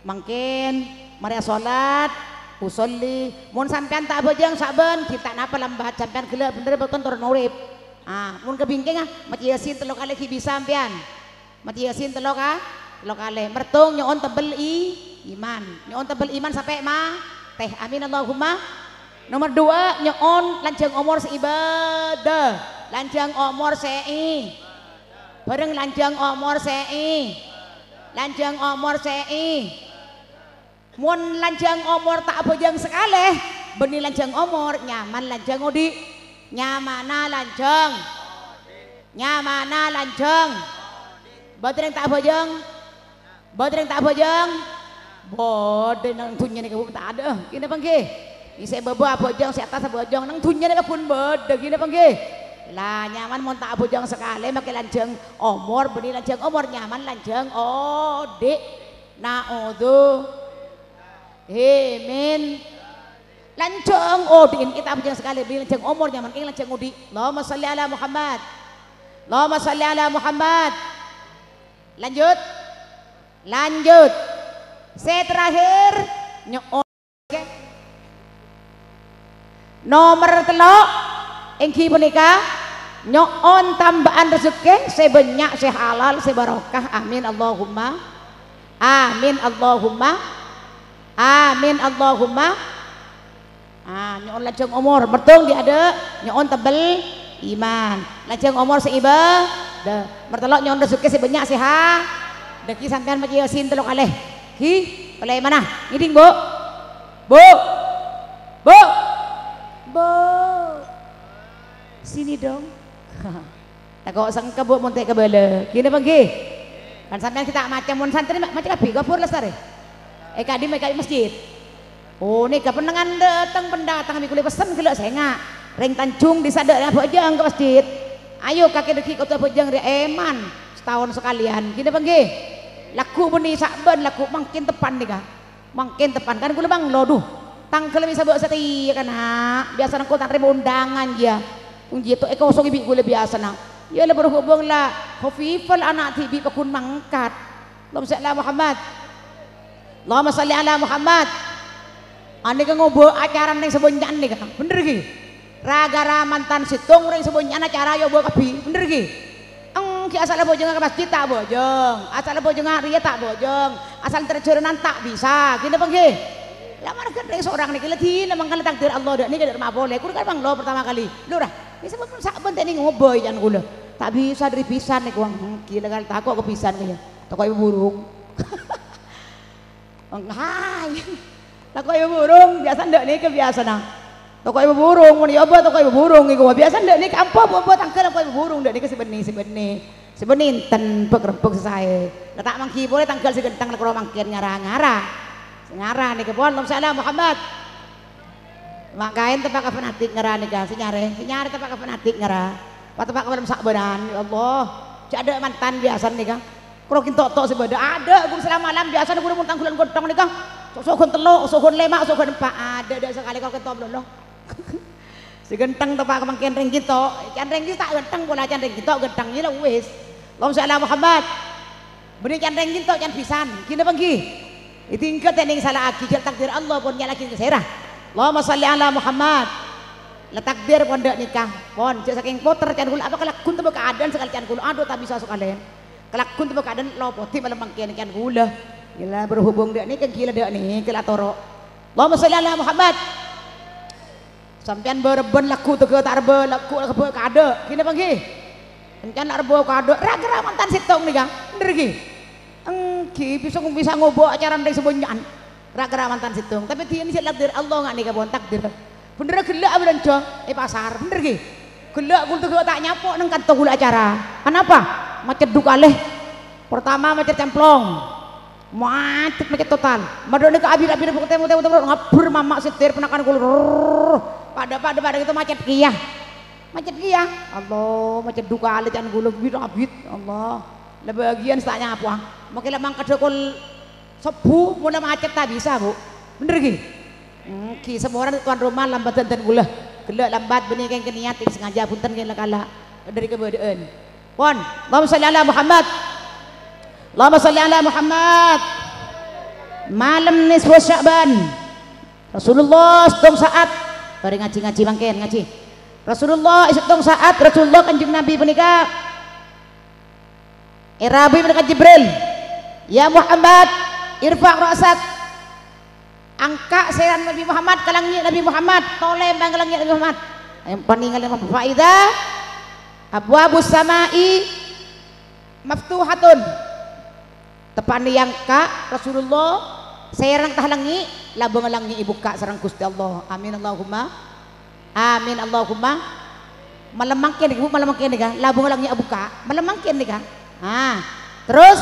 mangkèn marè asolat, usolli. Mon sampèyan ta' abhâjâng sabân, ghi' ta' napa lambat. Sampèyan ghellâ' bhendher bhâkal toron urip. Ah, mon kabingkènga, maca Yasin tello kalè ghi' bisa sampèyan. Maca Yasin tello ka-, tello kalè. Mertong nyo'on tebel i-, iman. Nyo'on tebel iman sampè' matè. Amin Allahumma. Nomer duwâ', nyo'on lanjhâng omor sè ibadah. Lanjhâng omor sè i-, bhâreng lanjhâng omor sè i-, lanjhâng omor sè i-, Mon lanjhâng omor ta' abhâjâng sakalè, bânnè lanjhâng omor, nyaman lanjhâng odi'. Nyamana lanjhâng. Nyamana lanjhâng. Bâdâ rèng ta' abhâjâng? Bâdâ rèng ta' abhâjâng? Bâdâ neng dhunnya nèka, Bu, tadâ'. Ghi napa ènggi? Sè bâbâ abhâjâng, sè attas abhâjâng. Neng dhunnya nèka ghun bâdâ, ghi napa ènggi? La, nyaman mon ta' abhâjâng sakalè, makè lanjhâng omor, bânnè lanjhâng omor, nyaman lanjhâng odi'. Na'udzu-, he, min. Lanjhâng odi'in, kèta abhâjâng sakalè, bânnè lanjhâng omor nyaman, kèng lanjhâng odi'. Allahumma shalli ala Muhammad. Allahumma shalli ala Muhammad. Lanjut. Lanjut. Sè terakhir, nyo'on. Nomer tello', ènggi panèka, nyo'on tamba'an rejekkè sè bânnya', sè halal, sè barokah. Amin, Allahumma. Amin, Allahumma. Amin, Allahumma. Ah, nyo'on lanjhâng omor. Mertong dhi' adâ', nyo'on tebel iman. Lanjhâng omor sè ibadah. Mertello' nyo'on rejekkè sè bânnya', sè ha-, dhâggi' sampèyan maca Yasin tello kalè. Ghi, pèlè mana? Ngèdhing, Bu? Bu? Bu? Bu? Sini dong. Tako' sengka, Bu, mon ta' èkabâlâ. Ghi napa ènggi? Kan sampèyan ghi' ta' maca, mon santrè ma-, maca kabbhi, Ghafur Lestari. È ka'dimma, è ka'dimma masjid. Oh, nèka pennengngan dâteng pendatang, bi' kulâ pessen ghellâ' sènga'. Rèng Tanjung dissa' dâ' abhâjâng ka masjid. Ayo, kakè dhâggi' kodhu abhâjâng rèya èman. Sataon sakalèyan. Ghi napa ènggi? Lagghu' bânnè sabân, lagghu' mangkèn teppan nèka. Mangkèn teppan kan kulâ bânglo, dhu. Tangghâl mè' sabâ' satèya, kana'. Biyasana engko' ta' narèma onḍângan, jiyâ. Wong jiyâ to' èkosongè bi' kulâ biyasana. Yâ la berhubung la khafifal ana' dhibi' paggun mangkat. Allahumma shalli ala Muhammad. Allahumma shalli ala Muhammad. Anèka ngobâ acara neng sabânnya'an nèka. Bhender ghi? Ra-ghârâ mantan sèttong rèng sabânnya'an acara èyobâ kabbhi, bhender ghi? Ènggi asal abhâjângnga ka masjid ta' abhâjâng, asal abhâjângnga rèya ta' abhâjâng, asal entar jhâlânan ta' bisa, ghi napa ènggi? La marghâ rèng sorang nèka la dina mangkana takdir Allah dâ' nèka dâ' remma polè, kulâ kan bânglo pertama kali. Lho, ra, bisa pun sabân ta' ènèng ngobâ can kulâ. Ta' bisa dâri bhisan nèko, ènggi la kan tako' ka bhisan kèya. Tako' èpabhurung. Enggak. Tako' èpabhurung, biyasana dâ' nèka biyasana. Tako' èpabhurung, mon èyobâ tako' èpabhurung, èko biyasana dâ' nèka ampo, ampo tangghâl ampo èpabhurung, dâ' nèka sè bânnè, sè bânnè. Sè bânnè enten bâk-rembâk sè saè. La ta' mangghi polè tangghâl sè ghântheng la karo mangkèn ngara-ngara. Sè ngara nèka pon, Allahumma shalli ala Muhammad. Ma' kaèn teppa' ka fanatik ngara nèka, sè nyarè, sè nyarè teppa' ka fanatik ngara. Pa-, teppa' ka palem sabânan, ya Allah. Jhâ' adâ' mantan biyasana nèka. Karo kèng to'-to' sè bâdâ. Adâ', ghun salama malam, biyasana ghun mon tangghâlan ghântheng nèka. So-, soghân tello', soghân lèma', soghân empa'. Adâ', adâ' sakalè karo kèng to' malolo. Sè ghântheng teppa' ka mangkèn rèng kèto'. Can rèng kèto' ta' ghântheng pola, can rèng kèto' ghântheng. Iyâ la wis. Allahumma shalli ala Muhammad. Bânnè can rèng kèto', can bhisan. Ghi napa ènggi? Ètinggal ta' ènèng sala'aghi, jhâ' takdir Allah pon nyala'aghi ka sèra. Allahumma shalli ala Muhammad. La takdir pon dâ' nèka. Pon, jhâ' sakèng potèr can kulâ, apa kalagghun teppa' keadaan sakalè can kulâ. Adhu, ta' bisa sakalèyan. Kalagghun teppa' keadaan lopodhi malem mangkèn can kulâ. Iyâ la berhubung dâ' nèka, ènggi la dâ' nèka la toro'. Allahumma shalli ala Muhammad. Sampèyan bâ-rebbhân lagghu' tèghâ ta' rebbhâ, lagghu' rebbhâ kaadâ'. Ghi napa ènggi? Sampèyan la rebbhâ kaadâ', ra-ghârâ mantan sèttong nèka. Bhender ghi? Ènggi, bisa, bisa ngobâ acara rèng sabânnya'an. Ra-ghârâ mantan sèttong. Tapè dhina sè takdir Allah nga' nèka pon takdir. Bhender ghellâ' abâlânjhâ è pasar. Bhender ghi? Ghellâ' kulâ ghellâ' ta' nyapo neng kanto ghulâ acara. Anapa? Macet du kalè. Pertama macet cemplong. Macet, macet total. Madâ' nèka abit-abit bukte, bukte, bukte, ngabbher mama' setir ponakan kulâ. Rrrr. Padâ, padâ, padâ gitu macet kèya. Macet kèya. Allah, macet du kalè can kulâ abit-abit. Allah. La bâgiyân ta' nyapoa. Mangkèn la mangkadhâ kol Sobbhu mon la macet ta' bisa, Bu. Bhender, ghi? Hmm, ghi, saporana tuan rumah lambat dandan kulâ. Ghellâ' lambat bânnè kèng niat sè sengaja, bhunten kèng la kala dâri kabâdâ'ân. Pon, Allahumma shalli ala Muhammad. Allahumma shalli ala Muhammad. Malem nisfu Sya'ban. Rasulullah sèttong sa'at. Bâri' ngajhi, ngajhi mangkèn, ngajhi. Rasulullah sèttong sa'at, Rasulullah Kanjeng Nabi panèka Èrabi malaikat Jibril, "Ya Muhammad, irfa' ra'sak." Angka' sèran Nabi Muhammad ka langngè' Nabi Muhammad, tolè bân ka langngè' Nabi Muhammad. Èpanèngalè Muhammad. Fa idza abwabus sama'i maftuhatun. Teppa'na èangka' Rasulullah, sèran ka langngè', labângnga langngè' èbukka' sareng Ghustè Allah. Amin Allahumma. Amin Allahumma. Malem mangkèn nèka, Bu, malem mangkèn nèka, labâng langngè' abukka'. Malem mangkèn nèka. Ah, terros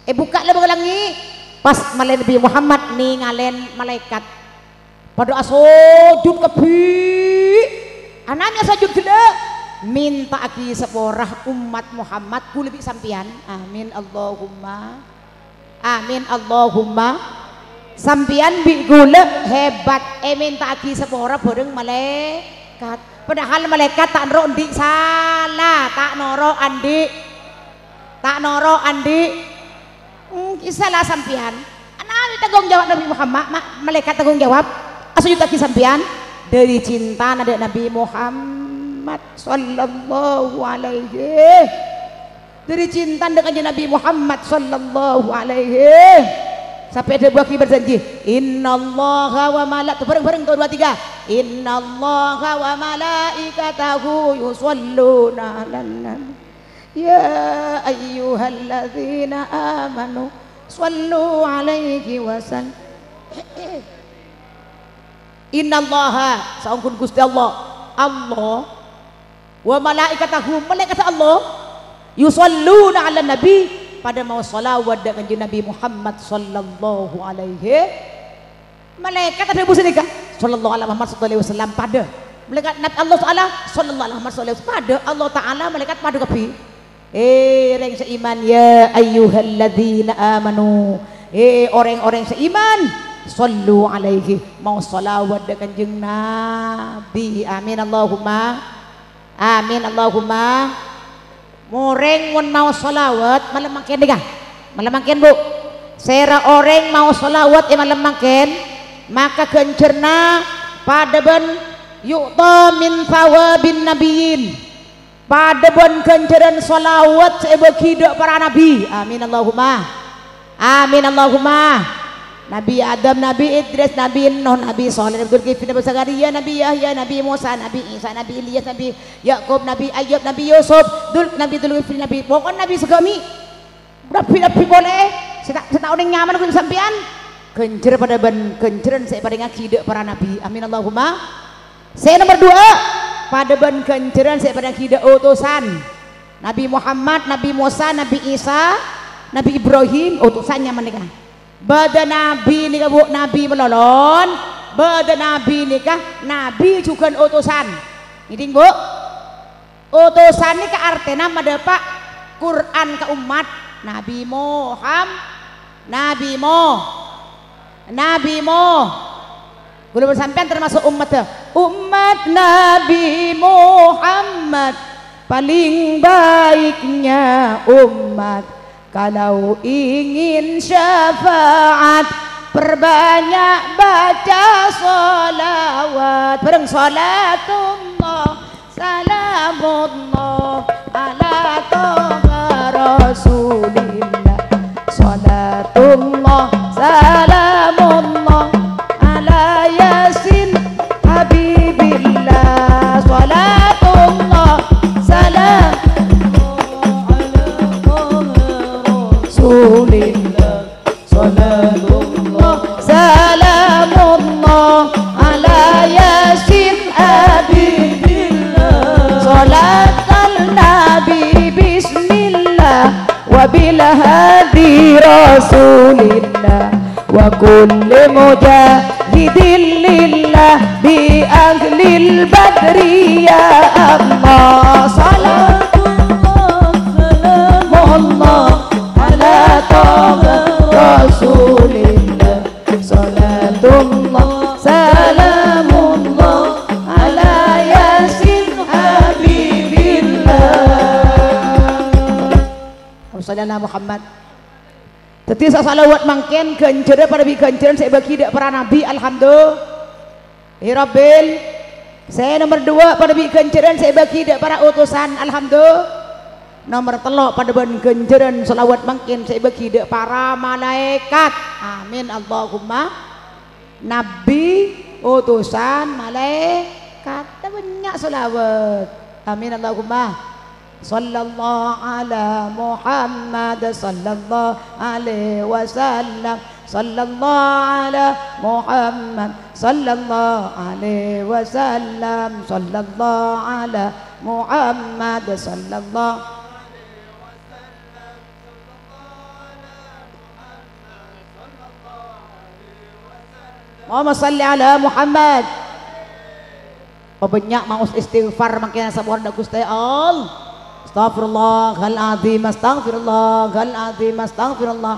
èbukka' labâng langngè', pas malè Nabi Muhammad nèngalè malaèkat. Padâ asojud kabbhi. Ana'na asojud ghellâ'. Mènta'aghi sapora ommat Muhammad, kulâ bi' sampèyan. Amin Allahumma. Amin Allahumma. Sampèyan bi' kulâ hebat, èmènta'aghi sapora bhâreng malaèkat. Padahal malaèkat ta' noro' andi' sala, ta' noro' andi', ta' noro' andi', mm, sala sampèyan. Ana'na tanggung jawab Nabi Muhammad, ma-, malaèkat tanggung jawab. Asojudaghi sampèyan dâri cintana dâ' Nabi Muhammad sallallahu alaihi. Dâri cintana dâ' Kanjeng Nabi Muhammad sallallahu alaihi. Sampè' èdhâbuwaghi berjanji, "Innallaha wa mala-," bhâreng-bhâreng, sèttong, duwâ', tiga. "Innallaha wa malaikatahu yusholluna 'alan nabi. Ya ayyuhalladzina amanu shollu 'alaihi wa sallimu." Innallaha, saongghuna Ghustè Allah. Allah. Wa malaikatahu, malaèkatta Allah, yusholluna 'alan nabi, padâ maos shalawat dâ' Kanjeng Nabi Muhammad sallallahu alaihi. Malaèkat adhâbu sanèka, "Shallallahu ala Muhammad sallallahu alaihi wasallam," padâ. Malaèkat Nab-, Allah Ta'ala, "Shallallahu ala Muhammad sallallahu alaihi wasallam," padâ. Allah Ta'ala, malaèkat padâ kabbhi. He, rèng sè iman, ya ayyuhalladzina amanu. He, orèng-orèng sè iman, shollu alaihi, maos shalawat dâ' Kanjeng Nabi. Amin Allahumma. Amin Allahumma. Orèng mon maos shalawat, malem mangkèn nèka. Malem mangkèn, Bu. Sèra orèng maos shalawat è malem mangkèn, maka ghânjhârânna padâ bân yu'ta min thawabin nabiyyin. Padâ bân ghânjhârân shalawat sè èbâgi dâ' para nabi. Amin Allahumma. Amin Allahumma. Nabi Adam, Nabi Idris, Nabi Nuh, Nabi Shaleh, Nabi Dzulkifli, Nabi Zakariya, Nabi Yahya, Nabi Musa, Nabi Isa, Nabi Ilyas, Nabi Yakub, Nabi Ayub, Nabi Yusuf, Dzul-, Nabi Dzulkifli, Nabi, pokokna Nabi saghâmè'. Nabi-nabi polè, sè ta', sè ta' onèng nyamana kulâ sampèyan. Ghânjhâr padâ bân ghânjhârân sè èparèngaghi dâ' para nabi. Amin Allahumma. Sè nomer duwâ', padâ bân ghânjhârân sè èparèngaghi dâ' otosan. Nabi Muhammad, Nabi Musa, Nabi Isa, Nabi Ibrahim, otosan nyamana nèka. Bâdâ nabi nèka, Bu, nabi malolon. Bâdâ nabi nèka, nabi jhughân otosan. Ngèdhing, Bu? Otosan nèka artèna madâpa' Qur'an ka ommat Nabi Muham-, Nabi Mo-, Nabi Mo-, Kulâ bân sampèyan termasuk ommatta. Umat Nabi Muhammad, paling baiknya umat. Kalau ingin syafaat, perbanyak baca sholawat. Bareng, sholatullah. Salamullah ala Toha Rasulillah. Salatullah, salamullah ala Yasin Habibillah. Salatullah, salamullah ala Toha Rasulillah. Salatullah, salamullah ala Yasin Habibillah. هدي رسول الله وكل مجاهد لله بأهل البدر يا الله. صلاة الله سلام الله على طه رسول الله. صلاة الله سلام الله على ياسين حبيب الله. Allahumma shalli ala Muhammad. Dhâddhi sè shalawat mangkèn ghânjhârân padâ bi' ghânjhârân sè èbâghi dâ' para nabbhi, alhamdulillahirabbil. Sè nomer duwâ' padâ bi' ghânjhârân sè èbâghi dâ' para utusan, alhamdulillah. Nomer tello' padâ bân ghânjhârân shalawat mangkèn sè èbâghi dâ' para malaèkat. Amin, Allahumma. Nabbhi, utusan, malaèkat, bânnya' shalawat. Amin, Allahumma. Shallallahu ala Muhammad, shallallahu alaihi wasallam. Shallallahu ala Muhammad, shallallahu alaihi wasallam. Shallallahu ala Muhammad, shallallahu Allahumma shalli ala Muhammad. Pabânnya' maos istighfar mangkèn saporana Ghustè Allah. Astaghfirullahaladzim, astaghfirullahaladzim, astaghfirullah.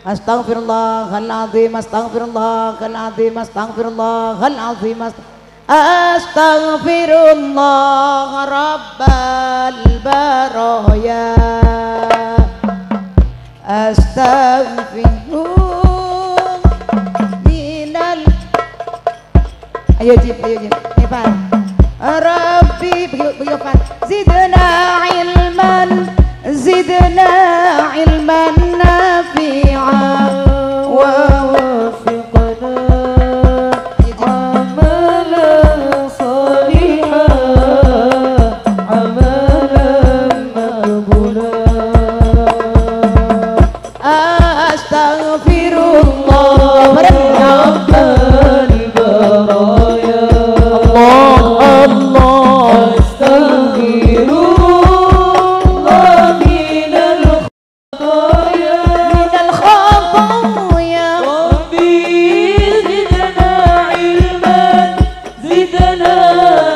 Astaghfirullahaladzim, astaghfirullahaladzim, astaghfirullahaladzim, ast-, Astaghfirullah rabbal baraya. Astaghfiru minal. Ayo, Jin, ayo, Jin. Hebat. Rabbi, begitu, begitu, Fat. Zidna ilman, zidna ilman nafi'a. Wa waffiqna amalan salihan, amalan maqbula. Astaghfirullah rabbal baraya. Allah, Allah. Astaghfirullah minal khataya. Minal khataya. Rabbi zidna ilman. زدنا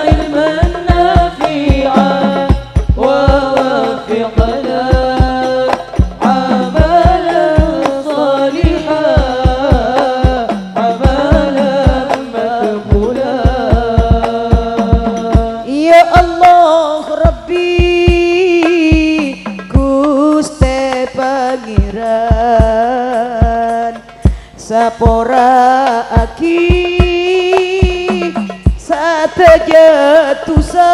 علما نافعا ووفقنا عملا صالحا عملا مقبولا. Ya Allah Rabbi, Ghustè Pangèran, sapora'aghi sadhâjâ dhusa,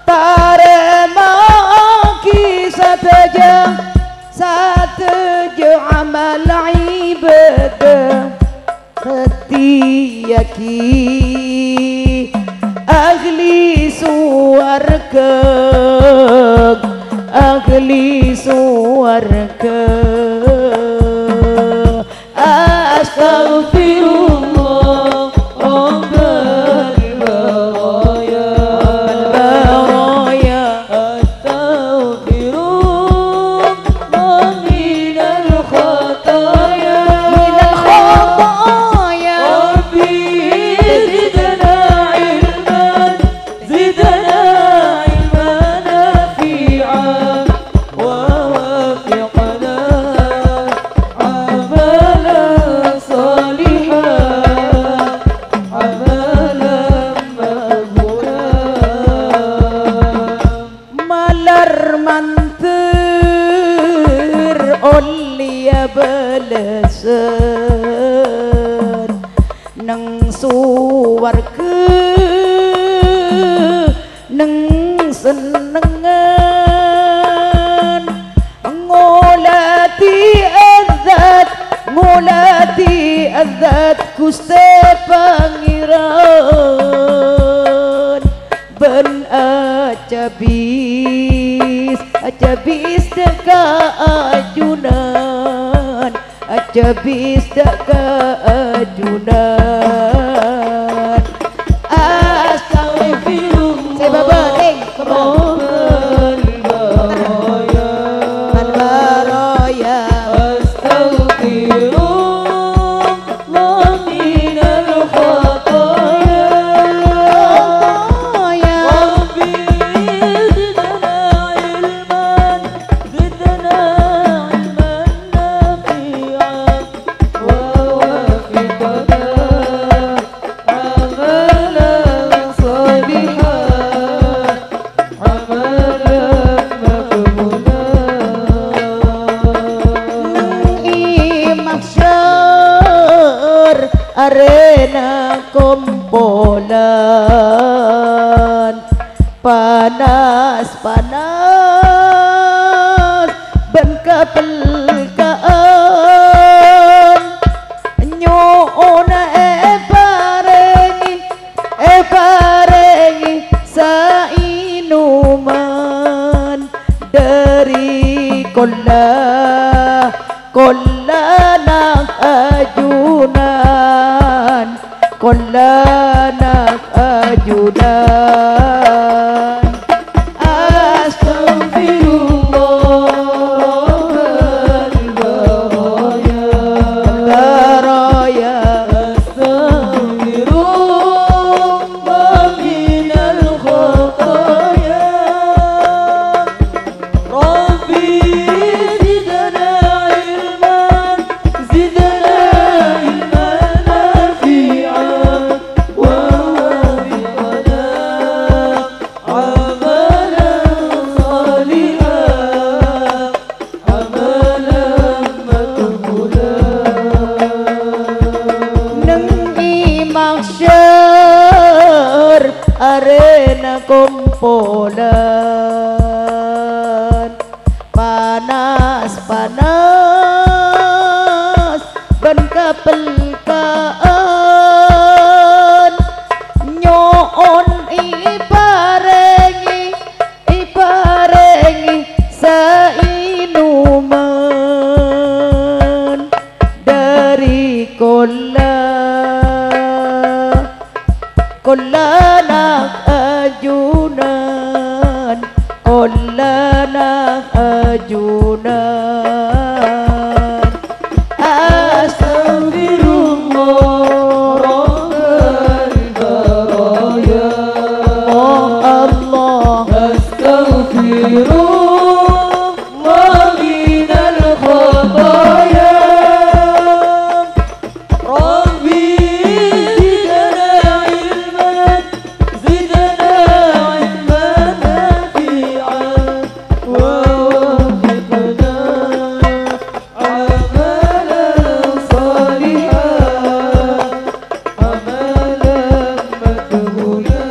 tarèma'aghi sadhâjâ, sadhâjâ amal ibâdâ. Dhâddhiyâghi ahli sowarghâ, ahli sowarghâ. Astaghfirullah rabbal baraya. Rabbal baraya. Astaghfirullah minal khataya. Minal khataya. Rabbi zidna ilman, zidna ilman nafi'an, wa waffiqna amalan salihan, amalan maqbula. Malar mandhâr ollèya bâlessan neng sowarghâ, neng sennengngan. Ngoladhi Zat, ngoladhi Zat Ghustè Pangèran. Bân acabis, acabis dâ' ka ajunan, acabis dâ' ka ajunan. Astaghfirullah. Sè bâbâtèng, kembang. Arèna kompolan panas-panas bân kapelka'an, nyo'ona èparèngè, èparèngè saènoman dhâri kolla Kollana ajunan, kollana ajunan. Astagfirullah, rabbal baraya. Baraya. Astagfirullah minal khataya. رب زدنا علما، زدنا علما نافعا، ووفقنا عملا صالحا، عملا مقبولا. Neng è mahsyar arèna kompolan panas-panas bân kapelka'an, nyo'on èparèngè, èparèngè saènoman dhâri kolla. Kollana ajunan, kollana ajunan. Astagfirullah, rabbal baraya. Oh Allah. Astagfirullah minal khataya. رب زدنا علما، زدنا علما نافعا، ووفقنا عملا صالحا، عملا مقبولا.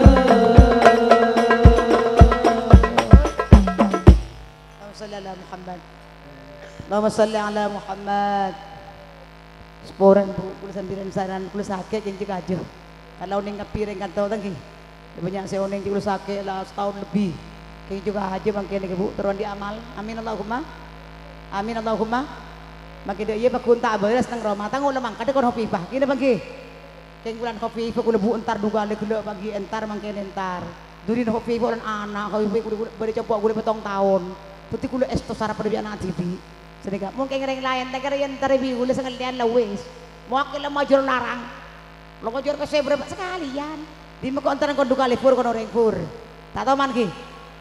Allahumma shalli ala Muhammad. Allahumma shalli ala Muhammad. Saporana, Bu, kaulâ sambi rèng-sarèng, kaulâ sakè' kèng cè' kajâ. Kala onèng kabbhi rèng kanto ta' ngghi. Bânnya' sè onèng cè' kaulâ sakè' la sataon lebbi. Kèng cè' kajâ mangkèn nèka, Bu, terro andi' amal. Amin Allahumma. Amin Allahumma. Mangkèn dâ' iyâ pagghun ta' bârâs neng roma, ta' ngola mangkat dâ' kon Khofifah. Ghi napa ngghi? Kèng bulân Khofifah kaulâ, Bu, entar du kalè ghellâ' paghi entar mangkèn entar. Dhurina Khofifah bulân ana', Khofifah kaulâ, kaulâ bâdâ compo' kaulâ pèttong taon. Dhâddhi kaulâ èsto sara padâ bi' ana' dhibi'. Sanèka, mon kèng rèng laèn ta' kèra èntar bi' kaulâ sangellèyan la wis. Mowakil la mojur larang. La mojur ka sè bârâmpa sakalèyan. Dimma ko' entar kon du kalè, Fur, kon orèng, Fur. Ta' toman ghi?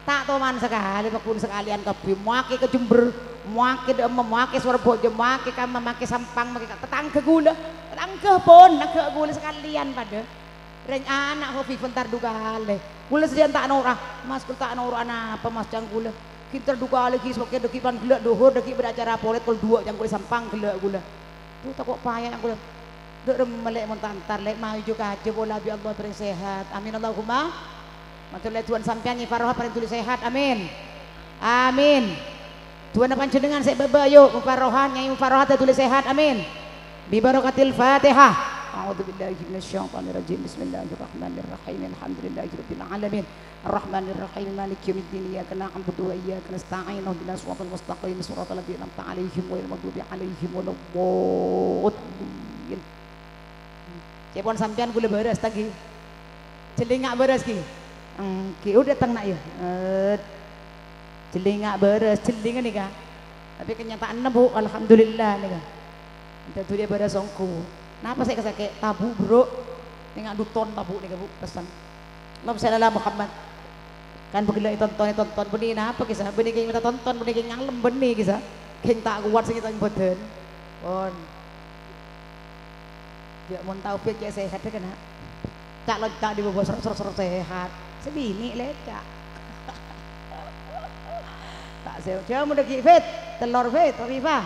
Ta' toman sakalè, pagghun sakalèyan kabbhi. Mowakil ka Jember, mowakil dâ' emma, mowakil Sorbhâjâ, mowakil ka emma, mowakil Sampang, mowakil ka tatangghâ kaulâ. Tatangghâ pon, tatangghâ kaulâ sakalèyan padâ. Rèng ana' Khofifah entar du kalè. Kaulâ sadhâjâna ta' noro'a. Mas, kaulâ ta' noro'a napa, Mas, ca'na kaulâ. Ghi' entar du kalè ghi, sokè dâgghi' pan ghellâ' dhuhur, dâgghi' bâdâ acara polèt kol duwâ' ca'na kaulâ, Sampang ghellâ' kaulâ. Duh, tako' paya ca'na kaulâ. Dâ' remma, Lè', mon ta' entar, Lè', maju kajâ pola bi' Allah èparèngè sehat. Amin Allahumma. Mator lè du'ana sampèyan, Nyai Faroha parèng dhuli sehat. Amin. Amin. Du'ana panjhennengngan sè bâbâ, ayo, Mufarroha, Nyai Mufarroha dhuli sehat. Amin. Bi barakatil Fatihah. A'udzubillahi minasyaitonirrajim. Bismillahirrahmanirrahim. Alhamdulillahirabbil alamin. Arrahmanirrahim. Maliki yaumiddin. Iyyaka na'budu wa iyyaka nasta'in. Ihdinas siratal mustaqim. Siratal ladzina an'amta 'alaihim ghairil maghdubi 'alaihim waladdallin. Ca'èpon sampèyan kaulâ bârâs, ta' ngghi? Jhelling nga' bârâs, ghi? Èngghi, oh, dâteng, na', yâ. Eh, jhelling nga' bârâs, jhelling nèka. Tapè kenyataanna, Bu, alhamdulillah, nèka. Dhâddhi bârâs ongghu. Napa sè èkasakè'? Tabu', Bro. Nènga' duton tabu' nèka, Bu, pesen. Allahumma shalli ala Muhammad. Kan bâghellâ' ètonton, ètonton bânnè napa, kèsa? Bânnè kèng mènta tonton, bânnè kèng ngalem bânnè, kèsa? Kèng ta' kowat sè ngètong bhâdhân. Pon. Yâ, mon Taufik cè' sehat, yâ, kèna. Ca' lonca' dhi bâbâ ser-, ser-, ser-, sehat. Sè binè', Lè', ca'. Ta' sè, jhâmo dâgghi', Fit. Tellor, Fit, Khofifah.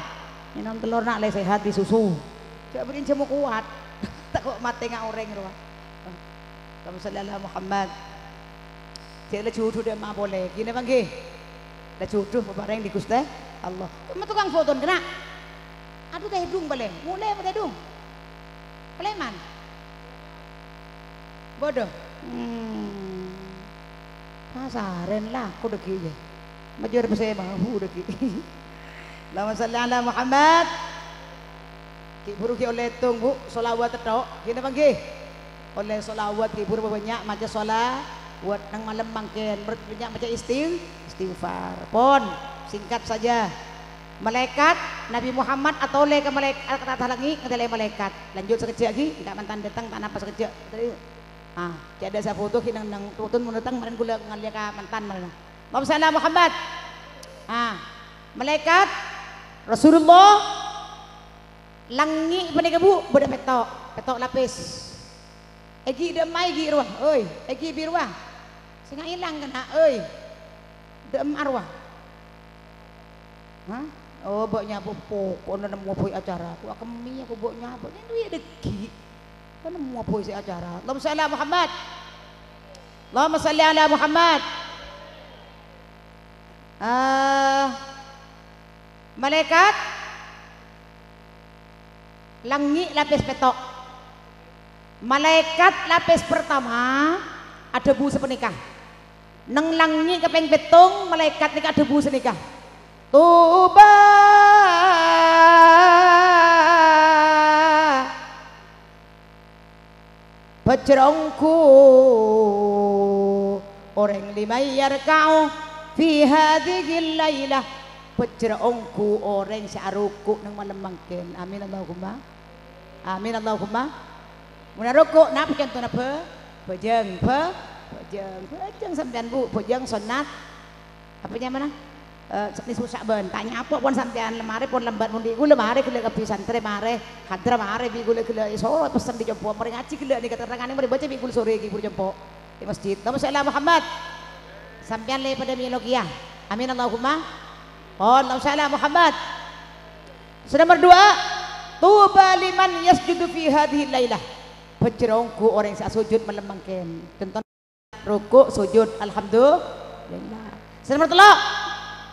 Ngènom tellor, na', Lè', sehat dhi susu. Jhâ' bâri' jhâmo kowat. Ta' Kok matè nga' orèng rowa. Allahumma shalli ala Muhammad. Jhâ' la jhudhu dâ' emma polè. Ghi napa ngghi? La jhudhu paparèng bi' Ghustè Allah. Emma tokang foto kèna. Adu tèdung palèng. Molè apa tèdung? Palèman. Bodoh. Hmm. Pasarèn la, aku dâggi' yâ. Majâr pèssè mabu dâggi'. Allahumma shalli ala Muhammad. Ghi' buru ghi' ollè ètong, Bu. Shalawat tok. Ghi napa ngghi? Ollè shalawat ghi' buru bânnya' maca shalawat neng malem mangkèn. Bânnya' maca istig-, istighfar. Pon, singkat saja. Malaèkat, Nabi Muhammad atolè ka malaèk-, ka attas langngè', ngatèla'è malaèkat. Lanjut sakejjhâ' ghi, engko' mantan dâteng, ta' napa sakejjhâ'. Ah, cè' adâ' sè buto ghi neng, neng tutun mon dâteng, marèn ghulâ ngallè ka mantan marèn. Allahumma shalli ala Muhammad. Ah, malaèkat, Rasulullah, langngè' panèka, Bu, bâdâ pètto', pètto' lapis. Èghi' dâ' emma èghi' rowa, oi, èghi' bi' rowa. Sènga' èlang kèna, oi. Dâ' emma rowa. Hah? Oh, bâ' nyabâ' poko'na nemmo bhâi acara. Aku akemmè aku bâ' nyabâ'. Nèng duwi dâggi'. Kan nemmo bhâi sè acara. Allahumma shalli ala Muhammad. Allahumma shalli ala Muhammad. Eh, malaèkat langngè' lapis pètto'. Malaèkat lapis pertama adhâbu sapanèka. Neng langngè' kapèng pèttong, malaèkat nèka adhâbu sanèka, "Tuba bhâjjhrâ ongghu orèng liman yarka'u fi hadzihil lailah." Bhâjjhrâ ongghu orèng sè aruku' neng malem mangkèn. Amin, Allahumma. Amin, Allahumma. Mon aruku', napa contona bhâ-, bhâjâng, bhâ-, bhâjâng, bhâjâng sampèyan, Bu, bhâjâng sonnat. Apa nyamana? Eh, nisfu Sya'ban. Ta' nyapo pon sampèyan, marè pon lambat mon bi' ghulâ, marè ghellâ' kabbhi santrè, marè hadra, marè bi' ghulâ ghellâ' soro pessen bi' compo', marè ngajhi ghellâ' nèka terrangane marè baca bi' ghulâ sore ghi' buru compo' è masjid. Allahumma shalli ala Muhammad. Sampèyan lè padâ mèlo kèya. Amin, Allahumma. Pon, Allahumma shalli ala Muhammad. Sè nomer duwâ', "Tuba liman yasjudu fi hadhil lailah." Bhâjjhrâ ongghu orèng sè asojud malem mangkèn. Conto ruku', sojud, alhamdulillah. Sè nomer tello',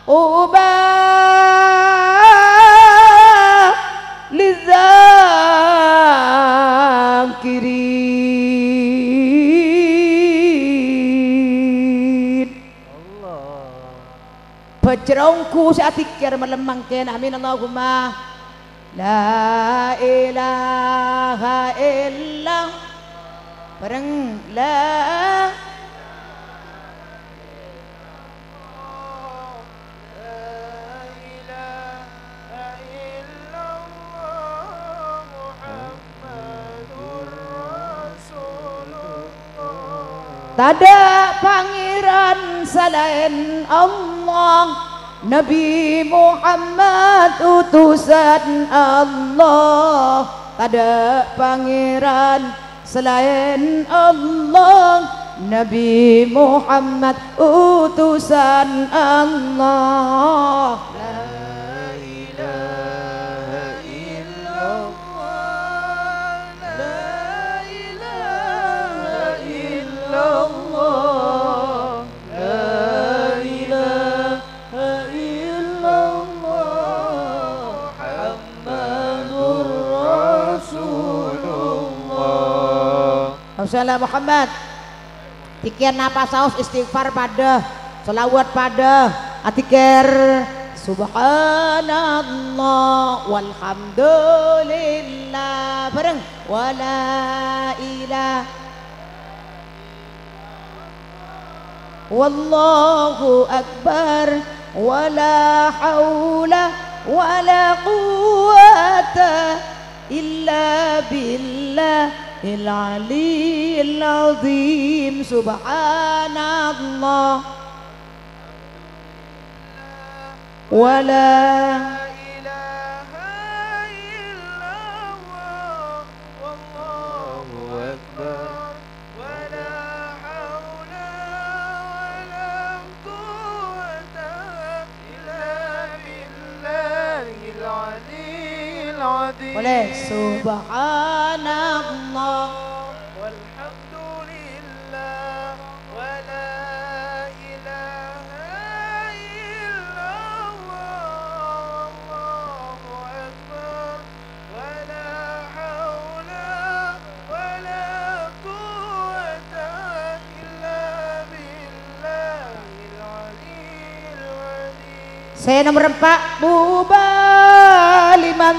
"Tuba lidzakirin." Allah. Bhâjjhrâ ongghu sè adzikkèr malem mangkèn. Amin, Allahumma. La ilaha illallah. Bhâreng. La Tadâ' pangèran salaèn Allah, Nabi Muhammad utusan Allah. Tadâ' pangèran salaèn Allah, Nabi Muhammad utusan Allah. La ilaha illallah, la ilaha illallah, la ilaha illallah, Muhammadur Rasulullah. Allahumma shalli ala Muhammad. Dzikkèr napa saos, istighfar padâ, shalawat padâ, adzikkèr subhanallah walhamdulillah bhâreng, wala ilaha Wallahu akbar, wala haula wala quwwata illa billahil aliyyil azim. Subhanallah. Wala ilaha illallah, wallahu akbar. ولا حول ولا قوة إلا بالله العلي العظيم. Boleh. Subhan Subhanallah. Walhamdulillah. Wa la ilaha illallah. Wallahu akbar. Wa la haula wa la quwwata illa billahil aliyyil azim. Sè nomer empa', tuba liman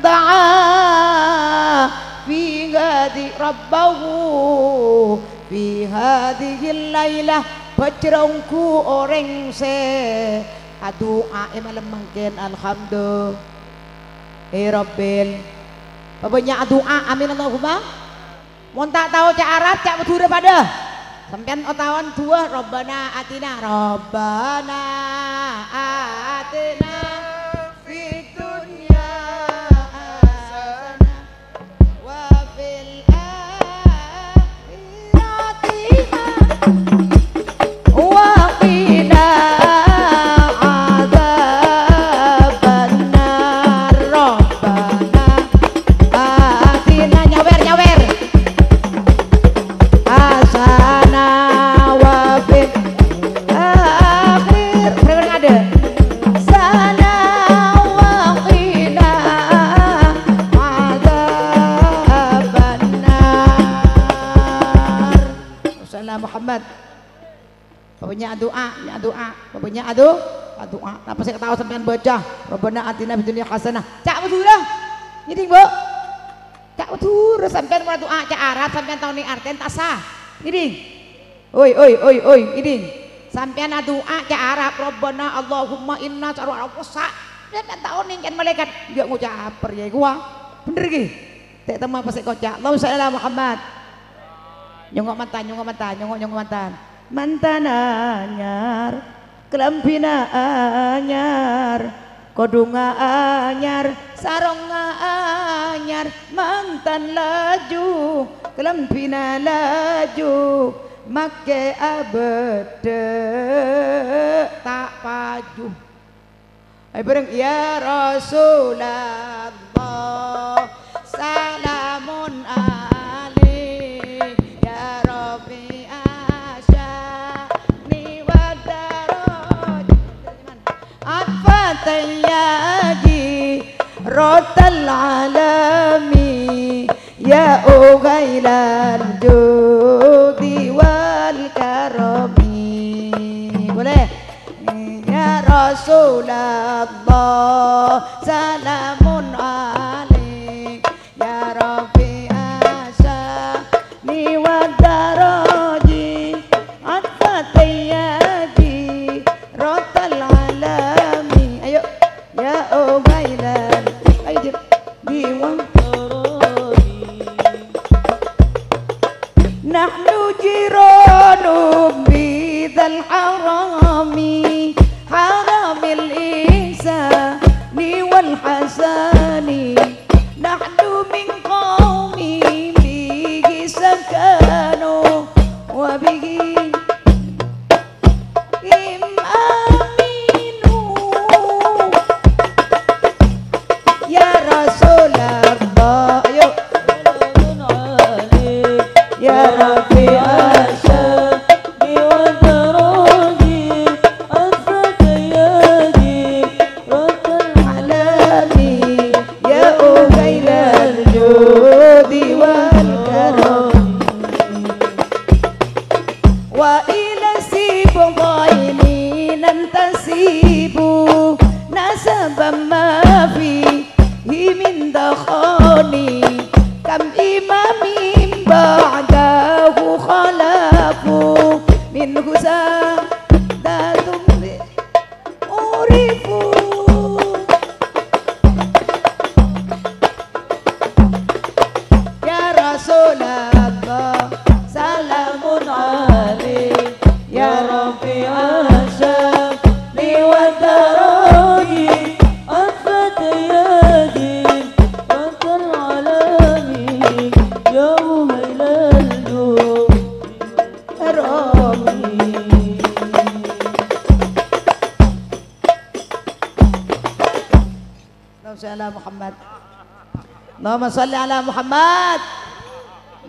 da'a fi hadhi rabbahu fi hadhihil lailah. Bhâjhrâ ongghu orèng sè adu'a è malem mangkèn, alhamdu-, eh, Rabbil. Pabânnya' adu'a, amin Allahumma. Mon ta' tao ca' Arab, ca' Madhurâ padâ. Sampèyan otabâ duwâ, Rabbana atina, Rabbana atina fid dunya hasanah wa fil akhirati wa qina adzabannar. Rabbana atina, nyawèr, nyawèr. Hasanah wa fil akhir. Bener ngadâ'. Hasanah wa qina adzabannar. Sayyidina Muhammad. Pabânnya' adu'a, nya' adu'a. Pabânnya' adu-, adu'a. Napa sè èkataowa sampèyan bâca? Rabbana atina fid dunya hasanah. Ca' Madhurâ. Ngèdhing, Bu? Ca' Madhurâ, sampèyan mon adu'a ca' Arab, sampèyan tao nè' artèna ta' sah. Ngèdhing? Oi, oi, oi, oi, ngèdhing. Sampèyan adu'a ca' Arab, Rabbana Allahumma inna sarwa apossa. Sampèyan tao nè' kèn malaèkat. Iyâ ngoca' apa rèya kowa? Bhender ghi? Tè' temmo apa sè èkoca'. Allahumma shalli ala Muhammad. Nyongngo' mantan, nyongngo' mantan, nyongngo', nyongngo' mantan. Mantan anyar, kalambhina anyar, kodhungnga anyar, sarongnga anyar, mantan laju, kalambhina laju, makè abâdâ ta' paju. Ayo bareng, ya Rasulullah, salamun alaik, ya rafi'as sya'ni wad darajat. Atfata ya jirotal alami, ya uhailal judi wal karami. Boleh? Ya Rasulullah, salamun alaik, ya rafi'as sya'ni wad daraji, atfata ya jirotal alami. Ayo. Ya uhailal, ayo, Jir. Diwan. Nahnu jiranun bidzal harami, haramil ihsani wal hasani. Nahnu min qaumin bihi sakanu wa bihi him aminu. Ya Rasulullah, ayo. Ya Rafi'as sya'ni wad daraji, asfata ya jirotal alami, ya uhailal judi wal karami. Wa ila sibghaini nantasibu, nasaban ma fihi min dakhani. Kam imamin ba'dahu khalafu, minhu sadatum urifu. Ya Rasulullah, salamun alaik, ya rafi'as sya'ni wad daraji, atfata ya jirotal alami, ya uhailal Allahumma sholli ala Muhammad.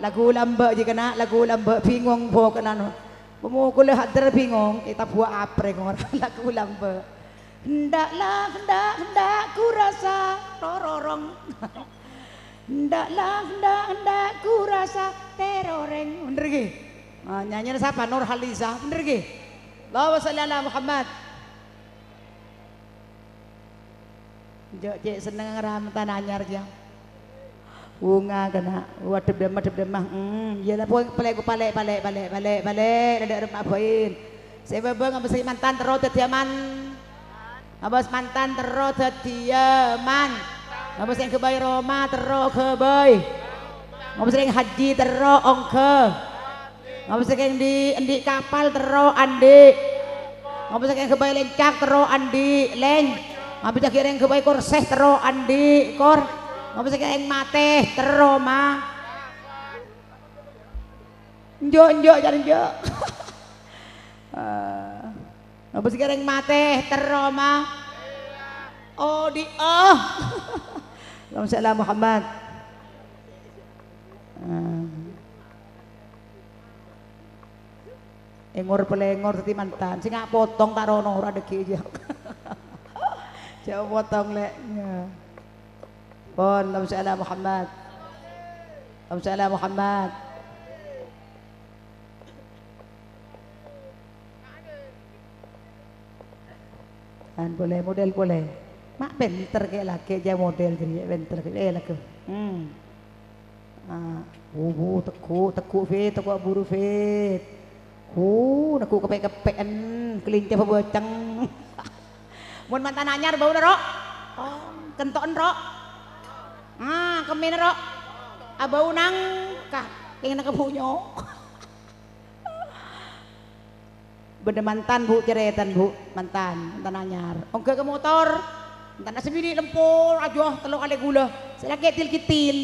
Lagu lambâ' jâ' kèna, lagu lambâ' bingung bhâkèna. Pemukulnya hadir bingung, kita buat apa ngora lagu lambâ'. Hendaklah, hendak, hendak ku rasa rororong. Hendaklah, hendak, hendak ku rasa teroreng. Bener ghi? Ah, nyanyina sapa? Nurhaliza. Bener ghi? Allahumma sholli ala Muhammad. Jâ' cè' senneng ra mantan anyar, jâ'. Bhunga kèna, wa dhep-dhemma, dhep-dhemma. Hmm, iyâ la, pon, palè', palè', palè', palè', palè', palè', la dâ' remma bhâin. Sè bâbâ ngabâs mantan terro dhâddhiyâ man-, ngabâs mantan terro dhâddhiyâ man-, ngabâs sè ghâbây roma terro ghâbây. Ngabâs sè haji terro ongghâ. Ngabâs sè kèng andi', andi' kapal terro andi'. Ngabâs sè kèng ghâbây lèncak terro andi', lèng-. Ngabâs sè kèng ghâbây korsè terro andi', kor-. Ngabâs sè kèng matè terro ma-, enjâ', enjâ', jâ' enjâ'. Ah. Ngabâs sè kèng matè terro ma-, odi', oh. Allahumma sholli ala Muhammad. Ah. Èngor palèngor dhâddhi mantan. Sènga' potong ta' ro-noro dhâggi' jâ'. Jâ' potong, Lè'. Iyâ. Pon, Allahumma sholli ala Muhammad. Allahumma sholli ala Muhammad. Kan polè, model polè. Ma' pènter kè' lakè' jâ' model jârèya, pènter kè', eh, lakè'. Hmm. Ah, wu, wu, teggu', teggu', Fit, teggu' buru, Fit. Wu, neggu' keppè'-keppè'en, kalincè pabâceng. Mon mantan anyar, bâuna, Ro'? Oh, kento'en, Ro'? Ah, kemmèna, Ro'? Abâu nangka, kèng nangka bunyo. Bâdâ mantan, Bu', carètan, Bu', mantan, mantan anyar. Ongghâ ka motor, mantanna sè binè' lempo, ajuh, tello kalè ghulâ. Sè lakè' til-kitil.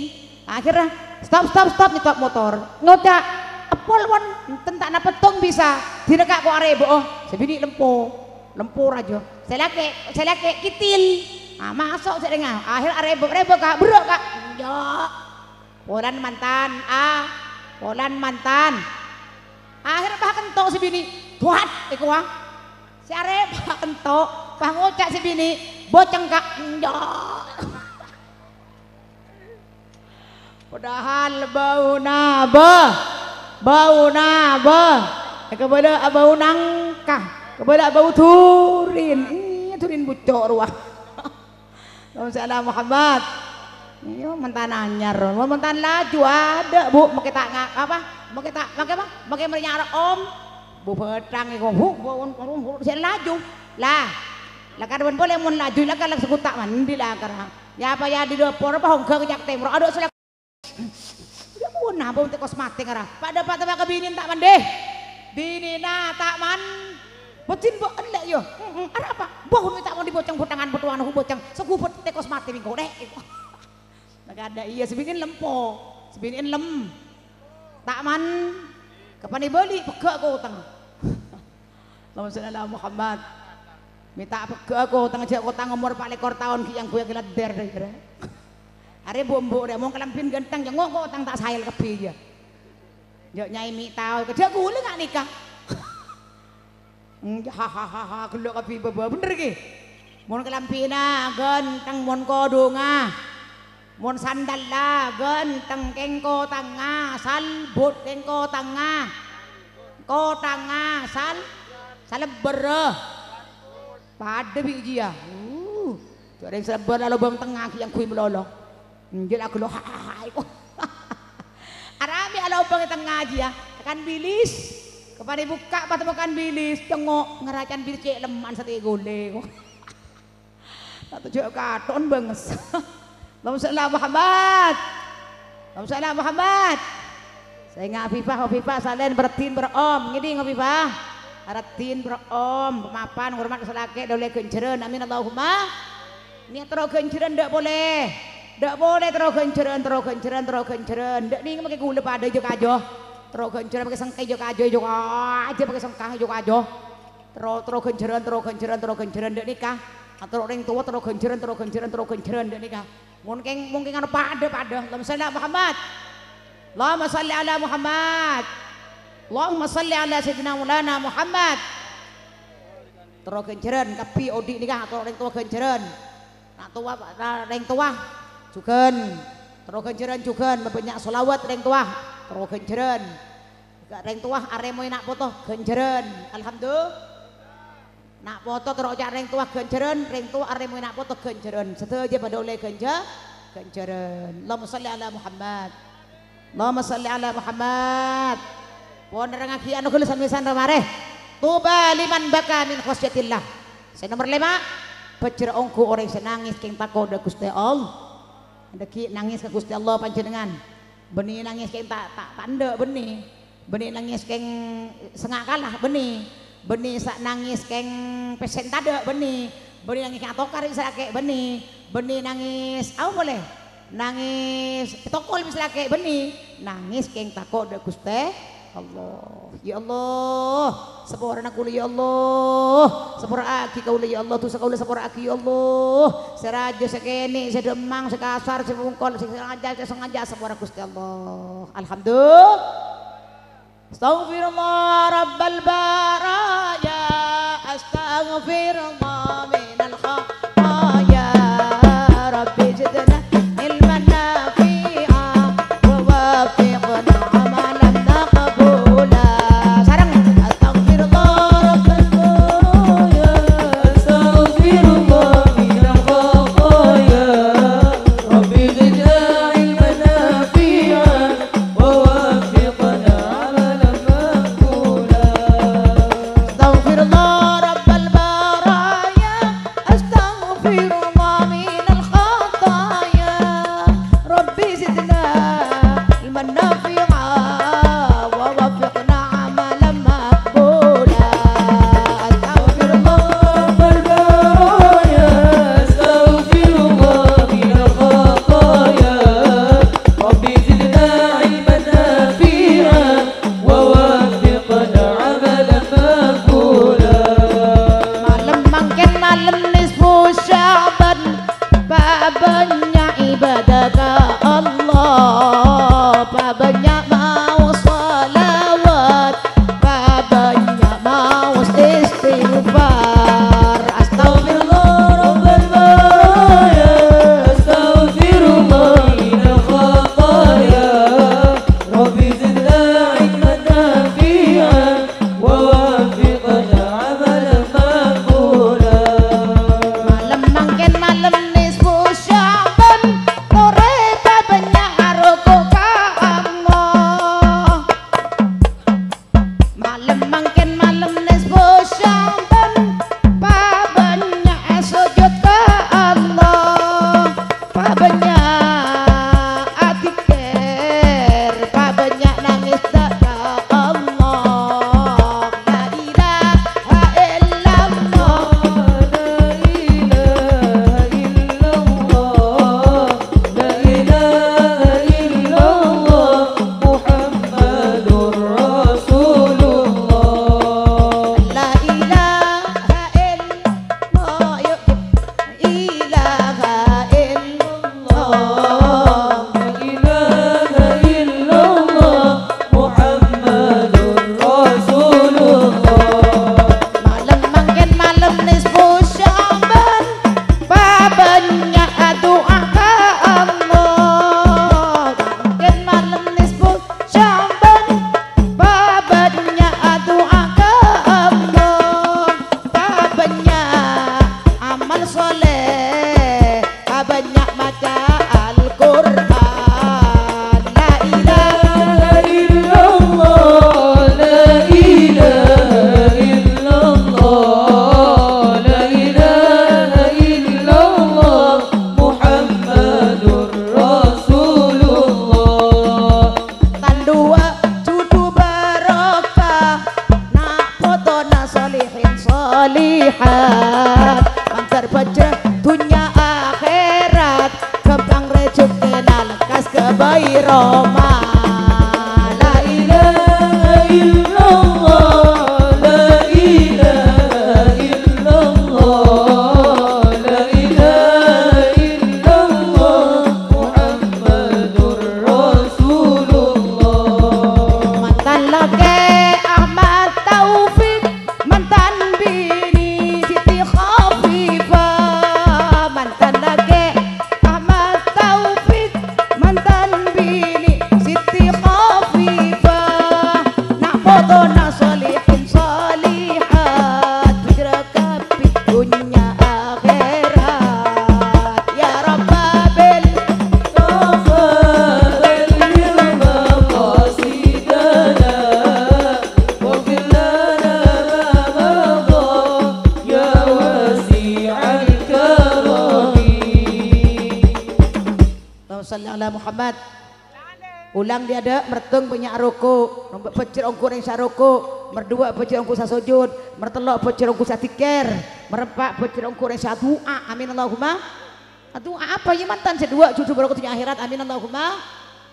Akhirnya, "Stop, stop, stop," nyetop motor. Ngoca', "Eppol, pon, enten ta' napa tong bisa. Dina ka' ko' arèbâ'â." Sè binè' lempo, lempo raja. Sè lakè', sè lakè' kitil. Ah, maso' sè rèngnga. Akhir arèbâ', rèbâ' ka', berrâ' ka'. Enjâ'. Polana mantan, ah, polana mantan. Akhir pas kento' sè binè', "Buat," èkowa. Sè arèbâ' kento', pas ngoca' sè binè', "Bâceng ka'." Enjâ'. Padahal bâuna bâ, bâuna bâ. Kabâlâ abâu nangka, kabâlâ abâu durin. Iyâ, durin bucco' rowa. Allahumma shalli ala Muhammad. Iyâ, mantan anyar. Mantan laju adâ', Bu. Makè ta' nga-, apa? Makè ta', makè apa? Makè marè nyara, Om. Bu, bâthang èko, Bu, Bu, Bu, Bu, sè laju. Lah, la kadhâbân polè mon laju, la kalak sekuta' mandi la kara. Yâ apa yâ di dâpor, apa hongga ke cak temro. Adâ' sè la-, yâ ampon, apa tèkos matè ngara. Padâ patapa kabinèn ta' mandè. Binèna ta' man-, bâjin bâ' ellè' yâ. Heeh, arapa? Bâh, ta' mon dibâceng bâthangan bâtowana bâceng. Segubet tèkos matè mèngko, dek. Maka adâ' iyâ, sè binèn lempo, sè binèn lem. Ta' man-, kapan èbâli' pegghâ' kotang. Allahumma shalli ala Muhammad. Mè' ta' pegghâ' kotang, jâ' kotang omor pa' lèkor taon ghi' angghuy aghâlâddhâr, ra-kèra. Arè bu'-embu' rè, mon kalambhina ghântheng, jâ' ngo' kotang ta' saèl kabbhi, yâ. Jâ' nyaè mè' taon, jâ' ghulâ nga' nèka. Hahaha, ghellu' kabbhi bâbâ, bhender ghi? Mon kalambhina ghântheng, mon kodhungnga, mon sandalla ghântheng, kèng kotangnga, salbut kèng kotangnga, kotangnga, sal-, salebberra. Padâ bi' jiyâ. Uh, jâ' rèng salebber la lobâng tengnga ghi' angghuy malolo. Enjâ' la ghellâ', ha, ha, ha, iko. Arapa alobâng è tengnga jiyâ, kan bilis. Kapan èbukka' patemmo kan bilis, cengngo', ngara can bilis cè' lemman satè golè, ko. Ta' tojjhu' kato'en bânges. Allahumma shalli ala Muhammad. Allahumma shalli ala Muhammad. Sènga' Afifah, Afifah, salèn bârâddhin bârâ'om. Ngèdhing Afifah. Bârâddhin bârâ'om, pamapan, ngormat ka sè lakè', dhâulè ghânjhârân. Amin, Allahumma. Nèyat terro ghânjhârân dâ' polè. Dâ' polè terro ghânjhârân, terro ghânjhârân, terro ghânjhârân. Dâ' nèng makè ghulâ padâ jâ-kajâ. Terro ghânjhârân makè sengkè jâ-kajâ, jâ-kajâ makè sengkè jâ-kajâ. Terro, terro ghânjhârân, terro ghânjhârân, terro ghânjhârân dâ' nèka. Aterro rèng towa terro ghânjhârân, terro ghânjhârân, terro ghânjhârân dâ' nèka. Mon kèng, mon kèng anu padâ-padâ. Allahumma shalli ala Muhammad. Allahumma shalli ala Muhammad. Allahumma shalli ala Sayyidina Maulana Muhammad. Terro ghânjhârân, kabbhi odi' nèka terro rèng towa ghânjhârân. Na' towa, na-, rèng towa jhughân. Terro ghânjhârân jhughân, mabânnya' sholawat rèng towa. Terro ghânjhârân. Rèng towa arèmoy na' poto ghânjhârân. Alhamdulillah. Na' poto terro oca' rèng towa ghânjhârân, rèng towa arèmoy na' poto ghânjhârân. Sadhâjâ padâ ollè ghânjhâ-, ghânjhârân. Allahumma shalli ala Muhammad. Allahumma shalli ala Muhammad. Pon nerrangngaghi anu ghâllu san-wèsan ra marè. Tuba liman baka min khasyatillah. Sè nomer lèma', bhâjjhrâ ongghu orèng sè nangès kèng tako' dâ' Ghustè Allah. Dhâggi' nangès ka Ghustè Allah panjhennengngan. Bânnè nangès kèng ta', ta', ta' endâ', bânnè. Bânnè nangès kèng sengnga' kala, bânnè. Bânnè sa-, nangès kèng pèssèna tadâ', bânnè. Bânnè nangès kèng atokar sè lakè', bânnè. Bânnè nangès, apa polè? Nangès tokol sè lakè', bânnè. Nangès kèng tako' dâ' Ghustè Allah. Ya Allah, saporana kaulâ, ya Allah. Sapora'aghi kaulâ, ya Allah. Dhusa kaulâ sapora'aghi, ya Allah. Sè rajâ, sè kènè', sè dhâmmang, sè kasar, sè bungkol, sè sengaja, sè sengaja, sapora Ghustè Allah. Alhamdulillah. Astaghfirullah rabbal baraya, astaghfirullah minal khataya. Rabbi zidna ilman nafi'a, wa waffiqna amalan maqbula. Sareng, astaghfirullah rabbal baraya, astaghfirullah minal khataya. Rabbi zidna ilman nafi'a, wa waffiqna amalan maqbula. Astaghfirullah rabbal baraya. Muhammad. Ulang dhi' adâ', merdhâng bânnya' roko'. Nombor bhâjjhâr ongghu rèng sè roko'. Merduwâ' bhâjjhâr ongghu sè sojud. Mertello' bhâjjhâr ongghu sè dzikir. Merempa' bhâjjhâr ongghu rèng sè adu'a. Amin Allahumma. Adu'a apa ya mantan sè duwâ' jhujhu barokah dhunnya akhèrat. Amin Allahumma.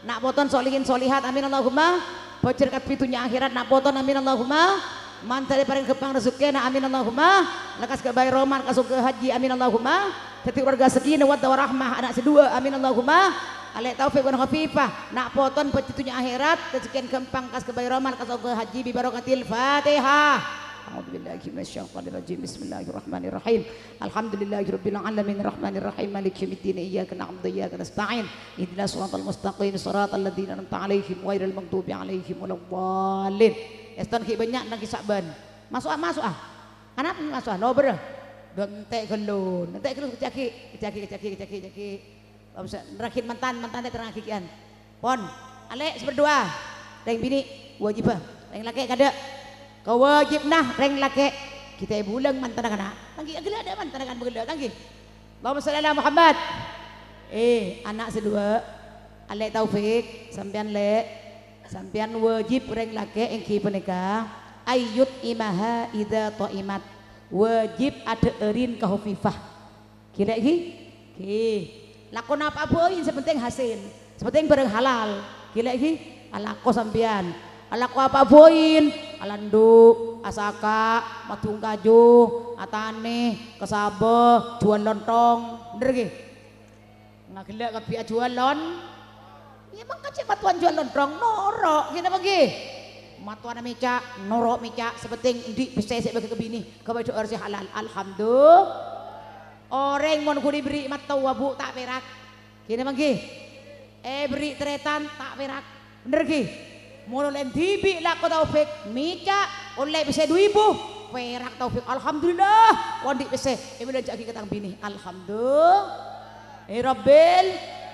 Na' poton solihin solihat. Amin Allahumma. Bhâjjhâr kabbhi dhunnya akhèrat. Na' poton. Amin Allahumma. Mantan parèng ghâmpang rejekkèna. Amin Allahumma. Lekkas ghâbây roman, lekkas ongghâ hajji. Amin Allahumma. Dhâddhi keluarga sakinah mawaddah warahmah, ana' sè duwâ', amin Allahumma. Alè' Taufik bân Khafifah, na' poton bhâjjhi dhunnya akhèrat, rejekkèn ghâmpang, lekkas ghâbây roman, lekkas ongghâ hajji, bi barokatil Fatihah. A'udzubillahi minasyaitonirrajim. Bismillahirrahmanirrahim. Alhamdulillahirabbil alamin, arrahmanirrahim, maliki yaumiddin, iyyaka na'budu wa iyyaka nasta'in. Ihdinas siratal mustaqim, siratal ladzina an'amta 'alaihim, ghairil maghdubi 'alaihim waladdallin. Èston ghi' bânnya' nangkè sa'bân. Maso'a, maso'a. Anapa maso'a? Lobâr. Dâ' entè' ghâllu. Entè' ghâllu, kèjjhâghi, kèjjhâghi, kèjjhâghi, kèjjhâghi, kèjjhâghi. Om sè nerraghi mantan, mantan ta' terraghi kèyan. Pon. Alè' sè berdoa. Rèng binè' wajibbhâ. Rèng lakè' kadâ'. Kawâjibbhâna rèng lakè'. Kita bulâng mantanna kana'. Tangghi aghellâ' dâ' mantanna kan bâghellâ', tangghi. Allahumma shalli ala Muhammad. Eh, ana' sè duwâ'. Alè' Taufik, sampèyan, Lè'. Sampèyan wajib rèng lakè' èngghi panèka, ayyut imaha idza ta'imat. Wajib adhâ'ârin ka Khafifah. Ghi, Lè', ghi? Ghi. Lakona apa bhâi, sè pentèng hasil. Sè pentèng bhârâng halal. Ghi, Lè', ghi? Alako sampèyan. Alako apa bhâi, alandu', asaka', madhung kaju, atanè, kasabâ, juwâl lontong. Bhender, ghi? Ngaghellâ' kabbhi ajhuwâl lon-, iyâ, mangka cè' mattowana jhuwâl lonthong, noro', ghi napa ghi? Mattowana mèca', noro' mèca', sè pentèng andi' pèssè sè èbâghi ka binè, ghâbây dhâ'âr sè halal. Alhamdulillah. Orèng mon ghun èberri' mattowa, Bu', ta' pèrak. Ghi napa ghi? Èberri' tarètan, ta' pèrak. Bhender, ghi? Mon ollè dhibi' lako Taufik, mèca', ollè pèssè du èbu, pèrak Taufik. Alhamdulillah, ko' andi' pèssè, èbâlânjhâ'aghi ka tang binè. Alhamdulillah. Eh, Rabbil,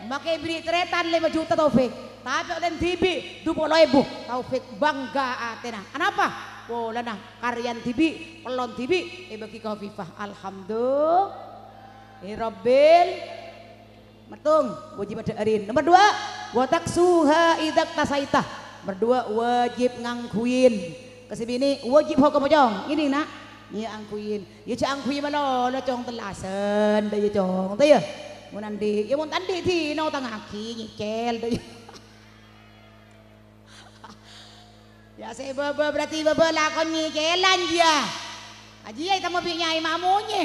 makè èberri' tarètan lèma juta Taufik. Tapè ollè dhibi' du polo èbu, Taufik bangga atèna. Anapa? Polana karyan dhibi', pèllon dhibi', èbâghi ka Khafifah. Alhamdulillah. Eh, Rabbil. Mattowa, wajib adhâ'ârin. Nomor dua, wa taksuha idza iktasaita. Nomor dua, wajib ngangghuyin. Ka sè binè, wajib hokom, Cong. Ngènè, Na'. Iyâ, angghuyin. Iyâ, jhâ' angghuy malolo, Cong, tellasan. Dâ' iyâ, Cong. Ta' iyâ? Mon andi', iyâ, mon ta' andi', dinotangngaghi, nyècèl. Dâ' iyâ. Yâ, sè bâbâ berarti bâbâ lakon nyècèlan, jiyâ. Ajiyâ ètemmo bi' nyai ma' monyè.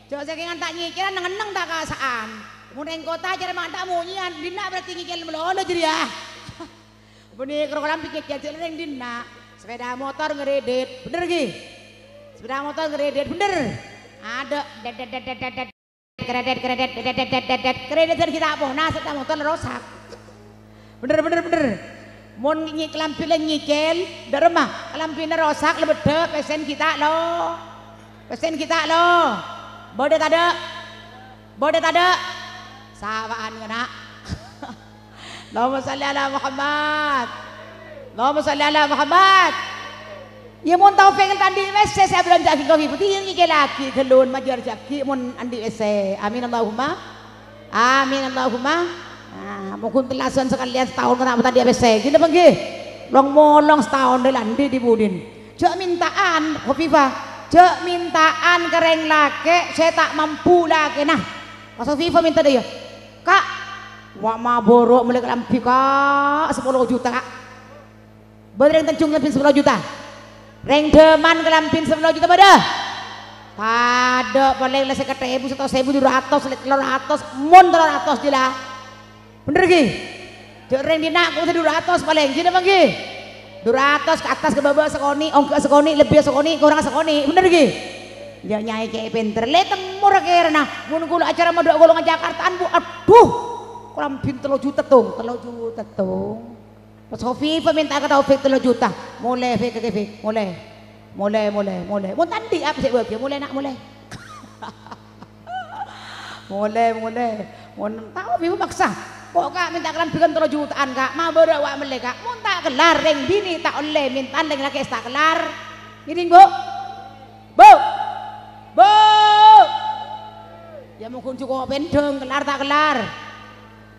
Jhâ' sakèngan ta' nyècèlan, neng-enneng ta' kasa'an. Mon rèng kottha jârèya ma' ta' monyèyan, dinna' berarti nyècèl malolo jârèya. Bânnè karo kalambhi nyècèl, jhâ' rèng dinna'. Sepeda motor ngeredit, bhender ghi? Sepeda motor ngeredit, bhender. Adâ', det, det, det, det, det, det. Kredit, kredit, kredit, kredit, kredit, kredit, kredit, kita pona, sepeda motor rosak. Bhender, bhender, bhender. Mon nyi-, kalambhi la nyècèl, dâ' remma, kalambhina rosak, la bâdâ, pèssèna ghi' ta' lo. Pèssèna ghi' ta' lo. Bâdâ tadâ'? Bâdâ tadâ'? Sawa'an, kana'. Allahumma shalli ala Muhammad. Allahumma shalli ala Muhammad. Iyâ, mon Taufik ta' andi' pèssè sè abhâlânjhâ'aghi ka Khafifah, iyâ, nyècèlaghi ghâllu, majârjâghi mon andi' pèssè. Amin Allahumma. Amin Allahumma. Nah, mon ghun tellasan sakalèyan sataon kana' ta' andi' pèssè. Ghi napa ghi? Long-molong sataon rè la andi' dhi-budhina. Jhâ' mènta'an, Khafifah. Jhâ' mènta'an ka rèng lakè' sè ta' mampu lakèna. Pas Khafifah mènta dâ' iyâ. Ka', wa' mabârâ' mellè kalambhi, Ka', sapolo juta, Ka'. Bâdâ rèng Tanjung kalambhina sapolo juta. Rèng Dâman kalambhina sapolo juta bâdâ? Tadâ', palèng la sèket èbu, satos èbu, du ratos, lè-, tello ratos, mon tello ratos jiyâ la. Bhender ghi? Jhâ' rèng dinna' kok du ratos palèng, ghi napa ghi? Du ratos ka attas ka bâbâ sakonè', ongghâ sakonè', lebbi sakonè', korang sakonè', bhender ghi? Yâ, nyai kè pènter, lè' temmo ra kèrana, mon kaulâ acara madâ' golongan Jakartaan, Bu, adhu, kalambhina tello juta, Tong, tello juta, Tong. Pas Khafifah mènta ka Taufik tello juta. Molè, Fik, Fik, Fik. Molè. Molè, molè, molè. Mon ta' andi' apa sè bâgiyâ? Molè, Na', molè. Molè, molè. Mon ta' Khafifah maksa. Kok, Ka', mènta kalambhi ghân tello juta'an, Ka'? Mabârâ' wa' mellè, Ka'. Mon ta' kellar, rèng binè ta' ollè mènta'an, rèng lakè' ta' kellar. Ngèdhing, Bu? Bu? Bu? Yâ, mon ghun jhuko' pèndhâng, kellar ta' kellar?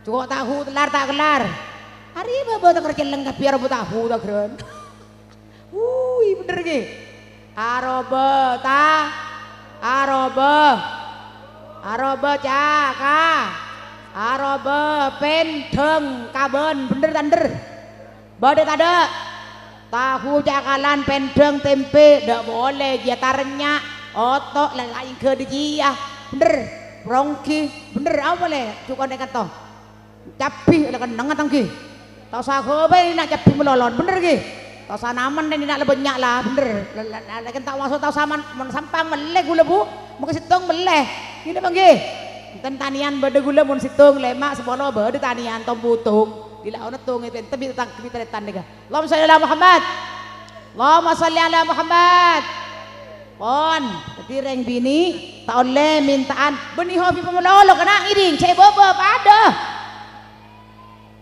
Jhuko' tahu kellar ta' kellar? Arèya bâbâ tengker celleng kabbhi aroba tahu ta' ghârân. Wuy, bhender ghi. Aroba ta-, aroba, aroba caka-, aroba pèndhâng kabân, bhender ta' ender? Bâdâ tadâ'? Tahu cakalan, pèndhâng, tèmpè, dâ' polè jiyâ tarènnya', oto', la-, laèn ghâdhâ jiyâ. Bhender, ronggi, bhender, apa lè? Jhuko' nèka to. Cabbhi la kennengnga tang ghi. Ta' osa ghâbây na' cabbhi malolo, bhender ghi. Ta' osa namen na' la bânnya' la, bhender. La, la, la, la, ta' osa, ta' osa man-, mon sampang mellè ghulâ, Bu. Mongkè sèttong mellè. Ghina bân ghi. Enten tanèyan bâdâ ghulâ mon sèttong, lèma', sapolo bâdâ tanèyan, tom-butong. Dila' onèttong, enten bi-, tang-, bi-, tarètan nèka. Allahumma shalli ala Muhammad. Allahumma shalli ala Muhammad. Pon, dhâddhi rèng binè' ta' ollè mènta'an bânnè hobi pamalolo, kana' ngèdhing, sè bâbâ padâ.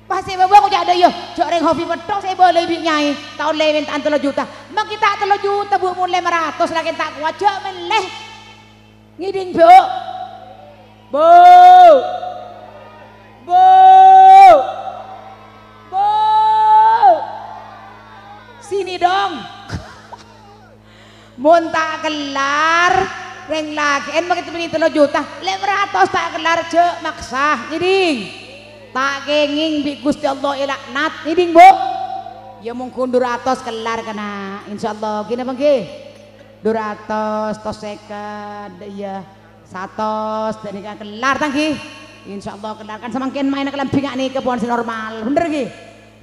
Pas sè bâbâ ngoca' dâ' iyâ, jhâ' rèng hobi petto' sè bâlâi bi' nyaè, ta' ollè mènta'an tello juta. Makè ta' tello juta, Bu, mon lèma ratos la kèng ta' kowat, jhâ' mellè. Ngèdhing, Bu. Bu. Bu. Bu. Sini dong. Mon ta' kellar, rèng lakè'en makè bânnè tello juta, lèma ratos ta' kellar, jhâ' maksa. Ngèdhing. Ta' kèngèng bi' Ghustè Allah èlaknat. Ngèdhing, Bu. Yâ, mon ghun du ratos kellar, kana'. Insyaallah. Ghina bân ghi. Du ratos, tos sèket, iyâ. Satos, dâ' nèka kellar, tang ghi. Insyaallah kellar. Kan samangkèn maènna kalambhi nga' nèka pon sè normal. Bhender ghi?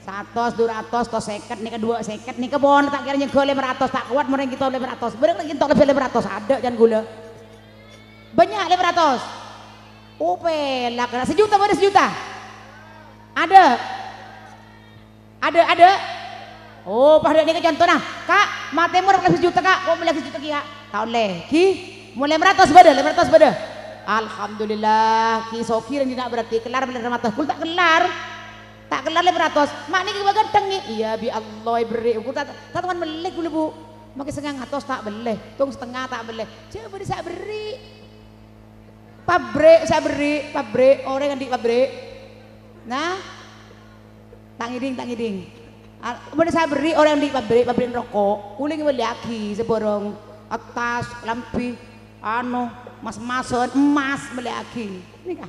Satos, du ratos, tos sèket, nèka duwâ' sèket, nèka pon ta' kèra nyèngghâ lèma ratos, ta' kowat mon rèng kènto' lèma ratos. Bârâng rèng kènto' lebbi lèma ratos, adâ' can ghulâ. Bânnya' lèma ratos. Oh, pèlak, sajuta, bâdâ sajuta? Adâ'? Adâ', adâ'? Oh, padâ nèka contona. Ka', matè mon la sajuta, Ka'. Kok mellè sajuta kèya? Ta' ollè. Ghi? Mon lèma ratos bâdâ, lèma ratos bâdâ. Alhamdulillah, ghi soghi rèng dinna' berarti kellar mellè rèng matè. Ghun ta' kellar. Ta' kellar lèma ratos. Ma' nèka bâ' ghânteng, ghi? Iyâ, bi' Allah èberri'. Ghun ta', ta' toman mellè ghulâ, Bu. Makè sangang atos ta' mellè. Tong satengnga ta' mellè. Jhâ' bâdâ sè aberri'. Pabrik, sè aberri', pabrik, orèng andi' pabrik. Nah, ta' ngèdhing, ta' ngèdhing. A-, mon sè aberri' orèng andi' pabrik, pabrik roko', olè mellèyaghi sabhârâng, attas, kalambhi, ano, mas-masan, emmas, mellèyaghi. Nèka,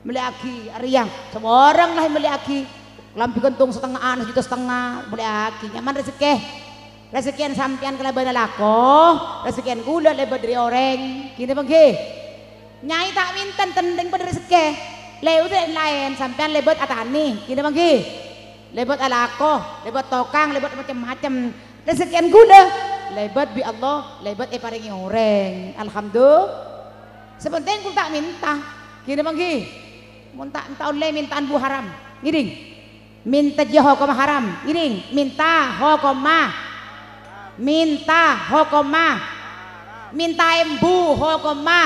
mellèyaghi, arèya, sabhârâng la mellèyaghi. Kalambhi ghântong satengnga'an, sajuta satengnga, mellèyaghi. Nyaman rejekkè. Rejekkèna sampèyan kalabân alako, rejekkèna ghulâ lèbât dâri orèng. Ghi napa èngghi? Nyaè ta' mènta tendheng padâ rejekkè. Lèbât dâri laèn, sampèyan lèbât atanè. Ghi napa èngghi? Lèbât alako, lèbât tokang, lèbât macem-macem. Rejekkèna ghulâ lèbât bi' Allah, lèbât èparèngè orèng. Alhamdulillah. Sè pentèng ghulâ ta' mènta. Ghi napa èngghi? Mon ta', ta' ollè mènta'an bu haram. Ngèdhing? Mènta jiyâ hokomma haram. Ngèdhing? Mènta hokomma. Mènta hokomma. Mènta embu hokomma.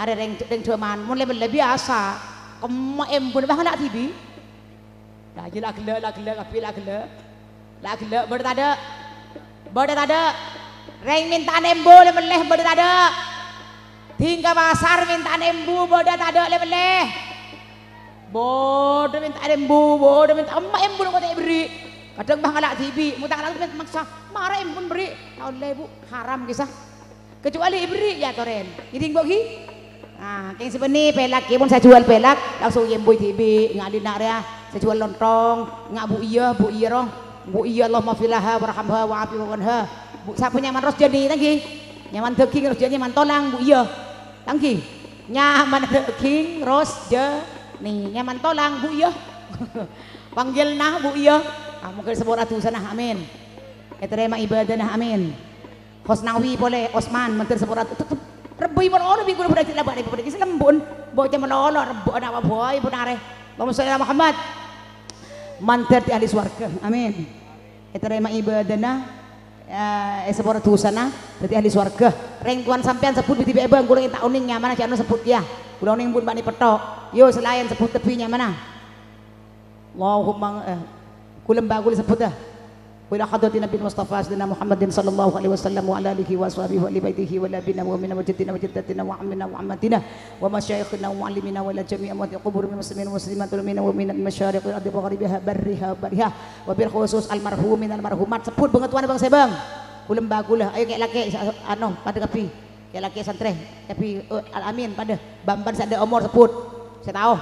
Arè rèng, rèng dhâman, mon lè-mellè biyasa. Kemma embuna bâ' ngala' dhibi'. La iyâ la ghellâ', la ghellâ', kabbhi la ghellâ'. La ghellâ', bâdâ tadâ'? Bâdâ tadâ'? Rèng mènta'an embu lè-mellè, bâdâ tadâ'? Dhing ka pasar mènta'an embu, bâdâ tadâ' lè-mellè? Bâdâ mènta'an embu, bâdâ mènta emma embu nèko ta' èberri'. Kadhâng bâ' ngala' dhibi', mon ta' ngala' dhibi' maksa, mara embu èberri'. Ta' ollè, Bu, haram kèsa. Kecuali èberri' iyâ torèn. Ngèdhing, Bu, ghi? Nah, kèng sè bânnè pèlak, ghi, mon sè juwâl pèlak, langsung èembui dhibi', ngalina rèya. Sè juwâl lontong, nga' Bu Iyâ, Bu Iyâ, roh. Bu Iyâ, Allahummaghfirlaha warhamha wa'afiha wa'fu anha. Bu, sapa nyamana Rosjani, ta' ghi? Nyamana dhâghing Rosjani, nyamana tolang, Bu Iyâ. Ta' ghi? Nyamana dhâghing Rosjani, nyamana tolang, Bu Iyâ. Panggilna, Bu Iyâ. Ah, moghâ èsapora dhusana, amin. Ètarèma ibadana, amin. Hosnawi polè, Osman, mandhâr sapora, te-, te-, rebbhi malolo bi' ghulâ bhâdhi labâ' nèko bhâdhi sè lembun. Bocah malolo, rebbhi ana' bhâi pon arè. Allahumma sholli ala Muhammad. Mandhâr dhâddhi ahli sowarghâ. Amin. Ètarèma ibadana, eh, èsapora dhusana, dhâddhi ahli sowarghâ. Rèng towana sampèyan sebbhut bi' dhibi' bân, ghulâ ta' onèng nyamana, jhâ' anu sebbhut kèya. Ghulâ onèng bun bâ'na pètto'. Yo, sè laèn sebbhut dhibi' nyamana. Allahumma, eh, ghulâ mbâ' ghulâ sebbhut, ah. إلى حضرة النبي المصطفى سيدنا محمد صلى الله عليه وسلم وعلى آله وأصحابه وأهل بيته وإلى أبينا وأمنا وجدنا وجدتنا وعمنا وعمتنا ومشايخنا ومعلمينا وإلى جميع أموات قبور المسلمين والمسلمات والمؤمنين والمؤمنات من مشارق الأرض ومغاربها برها وبحرها وبالخصوص المرحومين المرحومات. Sebbhut bhângatowana bhângsa bâng. Kulâ mbâ kulâ. Ayo kè' lakè' sa-, ano, paḍâ kabbhi. Kè' lakè' santrè, kabbhi, eh, al-amin, paḍâ. Bân-bân sè aḍâ' omor sebbhut. Sè tao.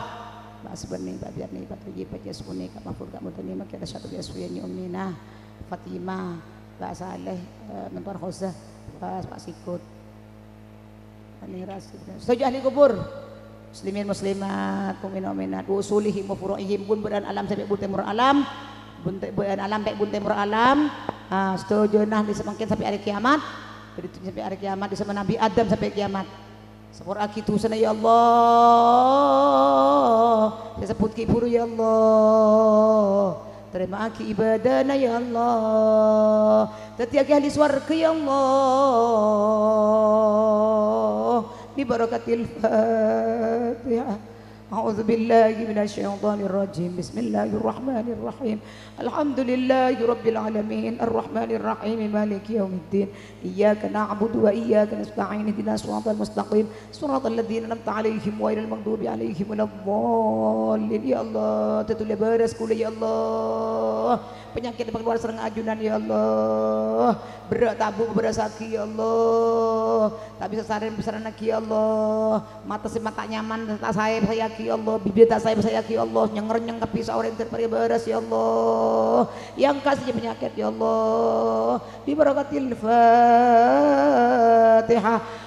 Mbak Subeni, Mbak Biarni, Mbak Toyib, Mbak Jasmuni, Kak Mahfud, Kak Murdani, Mbak Kira Syatu, Mbak Yaswi, Nyi Umina, Fatimah, Mbak Saleh, eh, Mentuan Khozah, Pak, Pak Sikut. Ani Rasid. Setuju ahli kubur. Muslimin muslimat, mukmin mukminat, usulihim wa furu'ihim, bun bârân alam sampè' bun tèmor alam, bun te-, bârân alam sampè' bun tèmor alam. Ah, setuju nah di samangkèn sampè' arè kiamat. Bâdâ sampè' arè kiamat, di zaman Nabi Adam sampè' kiamat. Sapora'aghi dhusana, ya Allah. Sè sebbhut ghi' bhuru, ya Allah. Tarèma'aghi ibadana, ya Allah. Dhâddhiyâghi ahli sowarghâ, ya Allah. Bi barakatil Fatihah. أعوذ بالله من الشيطان الرجيم. بسم الله الرحمن الرحيم. الحمد لله رب العالمين. الرحمن الرحيم. مالك يوم الدين. إياك نعبد وإياك نستعين. اهدنا الصراط المستقيم. صراط الذين أنعمت عليهم غير المغضوب عليهم ولا الضالين. Ya Allah, tatulâ bârâs kulâ, ya Allah. Panyakèt pakaluar sareng ajunan, ya Allah. Berrâ' tabu' bârâssaghi, ya Allah. Ta' bisa sarè, bârâssaghi, ya Allah. Mata sè ma' ta' nyaman, ta' saè, saèyaghi, ya Allah. Bibir ta' saè, saèyaghi, ya Allah. Nyèng-rènyèng kabbhi saorèng ter-, parè bârâs, ya Allah. Èangka' sadhâjâ panyakèt, ya Allah. Bi barakatil Fatihah.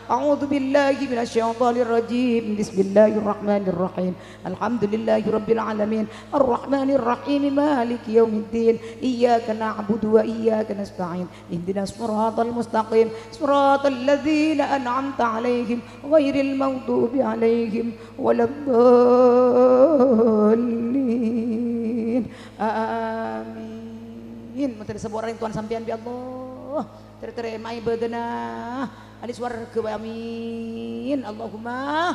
A'udzu billahi minasy syaithanir rajim. Bismillahirrahmanirrahim. Alhamdulillahi rabbil alamin. Arrahmanir rahim. Maliki yaumiddin. Iyyaka na'budu wa iyyaka nasta'in. Ihdinas siratal mustaqim. Siratal ladzina an'amta 'alaihim ghairil maghdubi 'alaihim waladdallin. Amin. Mantèn saporana Tuhan sampèyan, bi Allah. Tarèmaè ibadana ahli sowarghâ, amin. Allahumma.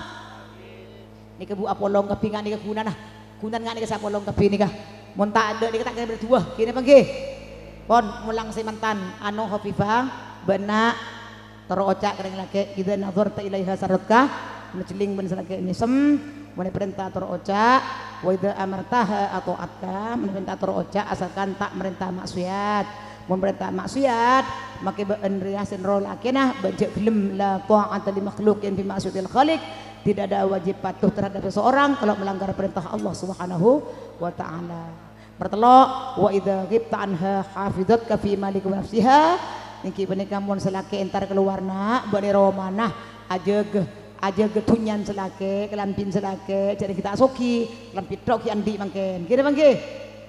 Nèka, Bu, apolong kabbhi nga' nèka ghunana. Ghunana nga' nèka sè apolong kabbhi nèka. Mon ta' aḍâ' nèka ta' kèra berdua. Ghi napa ngghi? Pon, molang sè mantan. Ano, Khafifah, bâ'na terro oca' ka rèng lakè', "Idza nadharta ilaiha sarratka." Mon jhelling bân sè lakè' mèsem, mon èparènta terro oca'. "Wa idza amartaha atha'atka." Mon èparènta terro oca', asalkan ta' marènta maksiat. Mon parènta maksiat, makè bâ'na rèya sè noro' lakèna, bâ'na jhâ' ghellem, "La tha'ata li makhluqin fi ma'siyatil khaliq." Tidak ada wajib patuh terhadap seseorang kalau melanggar perintah Allah Subhanahu wa Ta'ala. Pertello', "Wa idza ghibta anha hafizatka fi malika wa nafsiha." Èngghi panèka mon sè lakè' entar kalowar, na', bâ'na è romana, ajâgâ, ajâgâ dhunnyana sè lakè', kalambhina sè lakè', jhâ' nèka ta' soghi, kalambhi tho' ghi' anḍi' mangkèn. Ghi napa ngghi?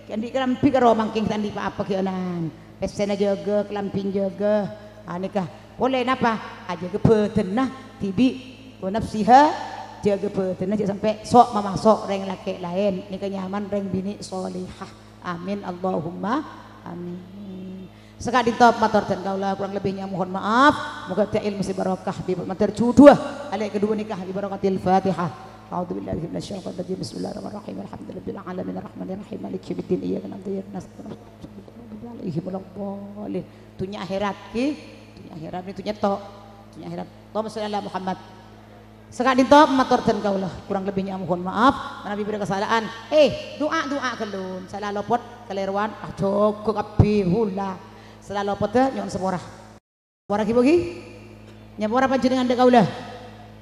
Ghi' anḍi' kalambhi karo mangkèn ghi' ta' anḍi' pa-apa ghi' onan. Pèssèna jâgâ, kalambhina jâgâ. Ah, nèka. Polè napa? Ajâgâ bhâdhânna dhibi'. Wa nafsiha, jâgâ bhâdhânna jhâ' sampè' so' mamaso' rèng lakè' laèn. Nèka nyaman rèng binè' sholihah. Amin, Allahumma amin. Saka'ḍinto mator dân kaulâ, kurang lebihnya mohon maaf. Moghâ dâ' ilmu sè barokah, bi-, mator jhudhuwâ alè' kaḍuwâ nèka bi barakatil Fatihah. A'udzubillahi minasyaitonirrajim. Bismillahirrahmanirrahim. Alhamdulillahirabbil alamin. Arrahmanirrahim. Maliki yaumiddin. Iyyaka na'budu wa iyyaka nasta'in. Ihdinas siratal mustaqim. Dhunnya akhèrat, ghi. Dhunnya akhèrat, nèka dhunnya tho'. Dhunnya akhèrat. Allahumma shalli ala Muhammad. Saka'ḍinto mator dân kaulâ, kurang lebihnya mohon maaf. Manabi bâḍâ kasala'an, eh, du'a, du'a ghâllu. Sala lopot, kalèrowan, ah, jâgâ kabbhi ghulâ. Sala lopot, eh, nyo'on sapora. Sapora ghi, Bu, ghi? Nyapora panjhennengngan ḍâ' kaulâ.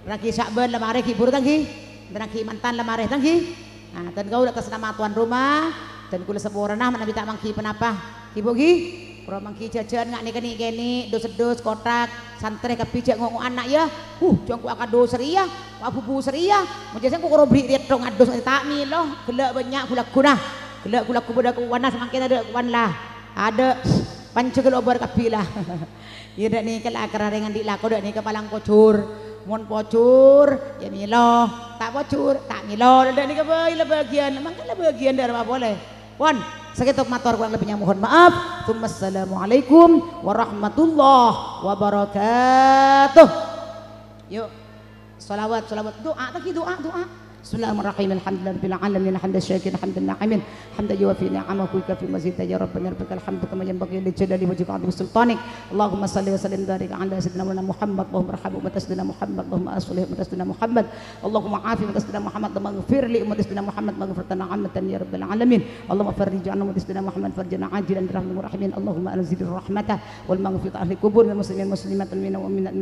Ragi Sya'ban la marè ghi, buru ta' ghi? Enten ragi mantan la marè ta' ghi? Nah, dân kaulâ atas nama tuan rumah, dân kulâ saporana manabi ta' mangghi ponapa. Ghi, Bu, ghi? Poro mangghi jhâjhân nga' nèka nè'-kènè', dus-seddus, kotak, santrè kabbhi jhâ' ngo'-ngo'an, na', yâ. Huh, jhâ' engko' akadus rèya, abubu rèya. Mon jhâ' sèngko' koro bâri' rèya tong adus, ta' mèlo, ghellâ' bânnya' ghu-lagguna. Ghellâ' ghu-lagghu bâḍâ kowana, samangkèn aḍâ' kowana la. Aḍâ', panjhâ ghâllu obâr kabbhi la. Yâ, ḍâ' nèka la kararèng anḍi' lako, ḍâ' nèka palang pojhur. Mon pojhur, yâ mèlo. Ta' pojhur, ta' mèlo. Ḍâ' nèka bhâi la bâgiyân, mangkana la bâgiyân ḍâ' rèma polè. Pon, sakèto mator, kurang lebihnya mohon maaf. Tsumma assalamualaikum warahmatullahi wabarakatuh. Yuk, sholawat, sholawat. Du'a, ta' ghi, du'a, du'a. بسم الله الرحمن الرحيم. الحمد لله رب العالمين. حمد الشاكرين، حمد الناعمين، حمدا يوافي نعمه ويكافئ مزيده. يا ربنا يا ربك الحمد كما ينبغي لجلال وجهك وعظيم سلطانك. اللهم صل وسلم وبارك على سيدنا مولانا محمد. اللهم ارحم أمة سيدنا محمد. اللهم أصلح أمة سيدنا محمد. اللهم عاف أمة سيدنا محمد. اللهم اغفر لأمة سيدنا محمد مغفرة عامة يا رب العالمين. اللهم فرج عن أمة سيدنا محمد فرجا عاجلا برحمتك يا أرحم الراحمين. اللهم أنزل الرحمة والمغفرة على أهل القبور من المسلمين والمسلمات والمؤمنين والمؤمنات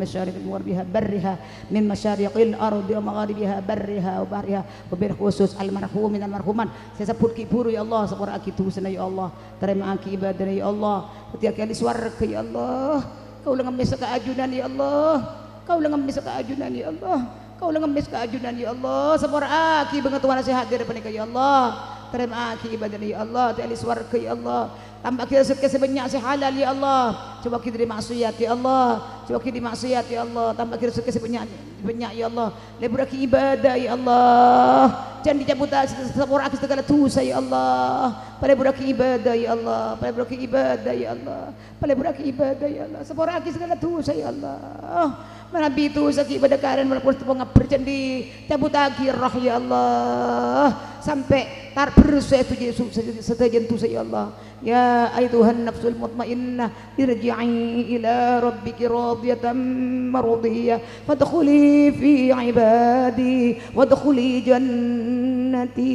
من مشارق الأرض ومغاربها برها ومغاربها وبحرها. Wabil khusus almarhumin almarhumat sè èsebbhut ghi' bhuru, ya Allah, sapora'aghi dhusana, ya Allah, tarèma'aghi ibadana, ya Allah, dhâddhiyâghi ahli sowarghâ, ya Allah. Kaulâ ngemmes ka ajunan, ya Allah. Kaulâ ngemmes ka ajunan, ya Allah. Kaulâ ngemmes ka ajunan, ya Allah. Sapora'aghi bhângatowana sè hadir panèka, ya Allah. Tarèma'aghi ibadana, ya Allah, dhâddhi ahli sowarghâ, ya Allah. Tambâ'aghi rejhekkè sè bânnya' sè halal, ya Allah. Jhâuwâghi dâri maksiat, ya Allah. Jhâuwâghi dâri maksiat, ya Allah. Tambâ'aghi rejhekkè sè bânnya', bânnya', ya Allah. Lebburraghi ibadah, ya Allah. Jhân ècabhuta, sapora'aghi saghâlâ dhusa, ya Allah. Palebburraghi ibadah, ya Allah. Palebburraghi ibadah, ya Allah. Palebburraghi ibadah, ya Allah. Sapora'aghi saghâlâ dhusa, ya Allah. Manabi dhusa ghi' bâdâ karèn, walaupun sèttong ngabbher candhi, cabhuttaghi, roh, ya Allah. Sampè' tar-, berse sadhâjâ su-, sadhâjâ dhusa, ya Allah. يا أيتها النفس المطمئنة ارجعي إلى ربك راضية مرضية فادخلي في عبادي وادخلي جنتي.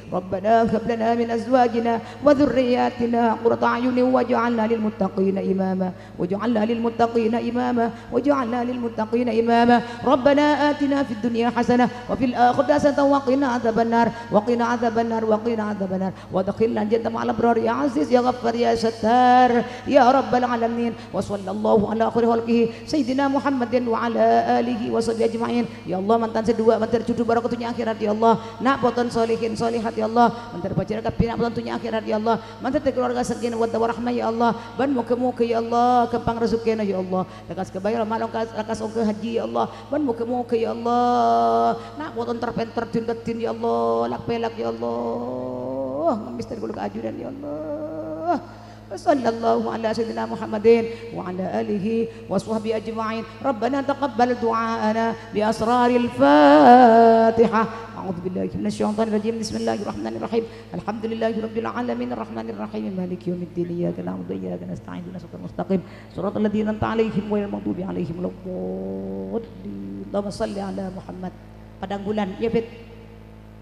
ربنا هب لنا من أزواجنا وذرياتنا قرة أعين واجعلنا للمتقين إماما. واجعلنا للمتقين إماما، واجعلنا للمتقين إماما. ربنا آتنا في الدنيا حسنة وفي الآخرة حسنة وقنا عذاب النار، وقنا عذاب النار، وقنا عذاب النار. وأدخلنا الجنة مع الأبرار يا عزيز يا غفار يا ستار يا رب العالمين. وصلى الله على خير خلقه سيدنا محمد وعلى آله وصحبه أجمعين. Ya Allah, mantan sè duwâ', mantan jhudhu barokah dhunnya akhèrat, ya Allah. Na' poton solihin solihat, ya Allah. Mantan bhâjhrâ kabbhi na' poton dhunnya akhèrat, ya Allah. Mantan dhâri kalowarga sakinah mawaddah warahmah, ya Allah. Bân moghâ-moghâ, ya Allah, ghâmpang rejekkèna, ya Allah. Lakas ghâbây roma, lakas, lakas ongghâ hajji, ya Allah. Bân moghâ-moghâ, ya Allah, na' poton ter-pènter din-keddin, ya Allah. Lak-pèlak, ya Allah. Ngemmes dhâri kaulâ ka ajunan, ya Allah. وصلى الله على سيدنا محمد وعلى آله وصحبه أجمعين. ربنا تقبل دعاءنا بأسرار الفاتحة. أعوذ بالله من الشيطان الرجيم. بسم الله الرحمن الرحيم. الحمد لله رب العالمين. الرحمن الرحيم. مالك يوم الدين. إياك نعبد وإياك نستعين. اهدنا الصراط المستقيم. صراط الذين أنعمت عليهم غير المغضوب عليهم ولا الضالين. اللهم صل على محمد. Padang Bulan, ya, Fit?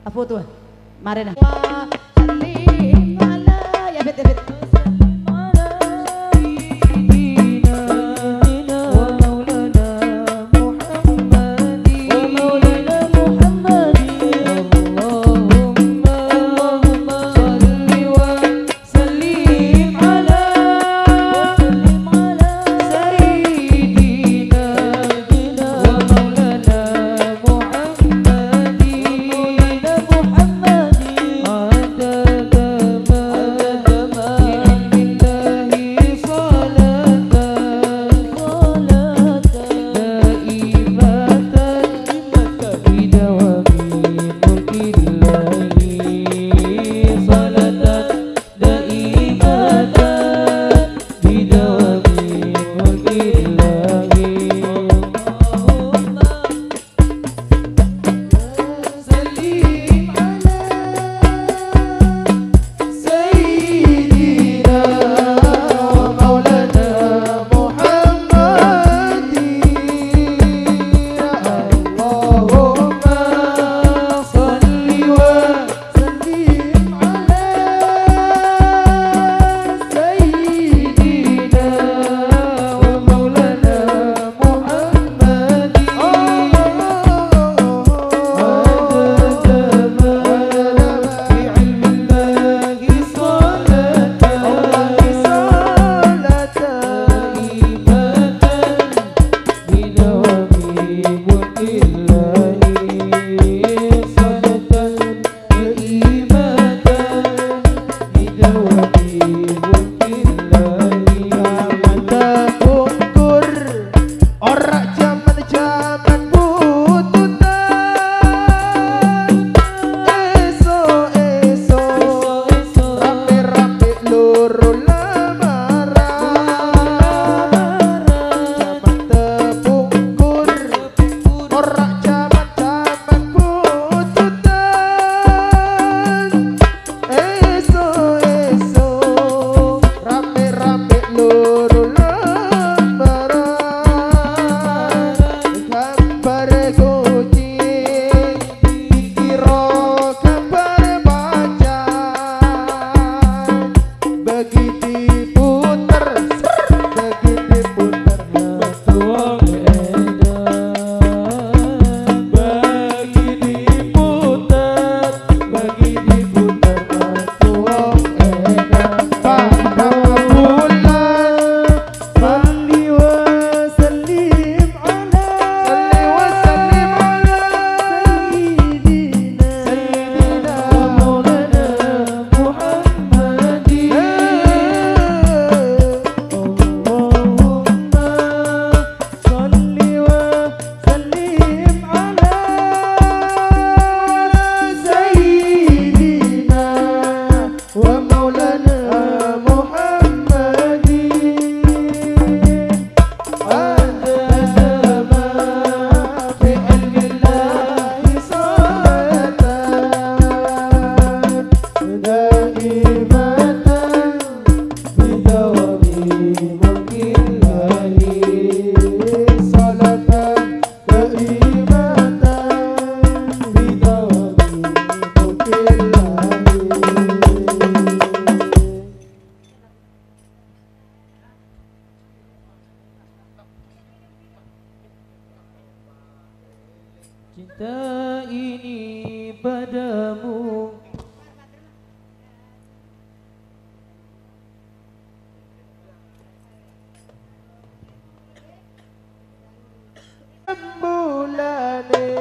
Apa tuh? Marèna. Wa sallim ala, ya, Fit, ya, Fit. وسلم على، وسلم على سيدنا ومولانا محمد، ومولانا محمد، عدد ما، عدد ما بعلم الله صلاة، صلاة دائمة بدوام ملك الله، صلاة دائمة بدوام ملك الله. اللهم صل على سيدنا ومولانا محمد. اللهم صل وسلم على سيدنا ومولانا محمد. عدد ما بعلم الله صلاة، صلاة دائمة بدوام ملك الله، صلاة دائمة بدوام ملك الله. Jaman tabungkur, ora jaman-jaman bututan. Èso-èso, rame-rame loro lamaran. Jaman tabungkur, ora jaman-jaman bututan. Bagi diputer, bagi diputer, metu wong edan. Bagi diputer, bagi diputer, metu wong edan. Padha bulan, salli wa sallim ala, salli wa sallim ala sayyidina, sayyidina wa maulana Muhammadin. Allahumma salli wa sallim ala sayyidina wa maulana Muhammadin. Adama bi ilmillahi salatan daimatan bidawami mulkillahi, salatan daimatan bidawami mulkillahi. Cinta ini padamu. Mulane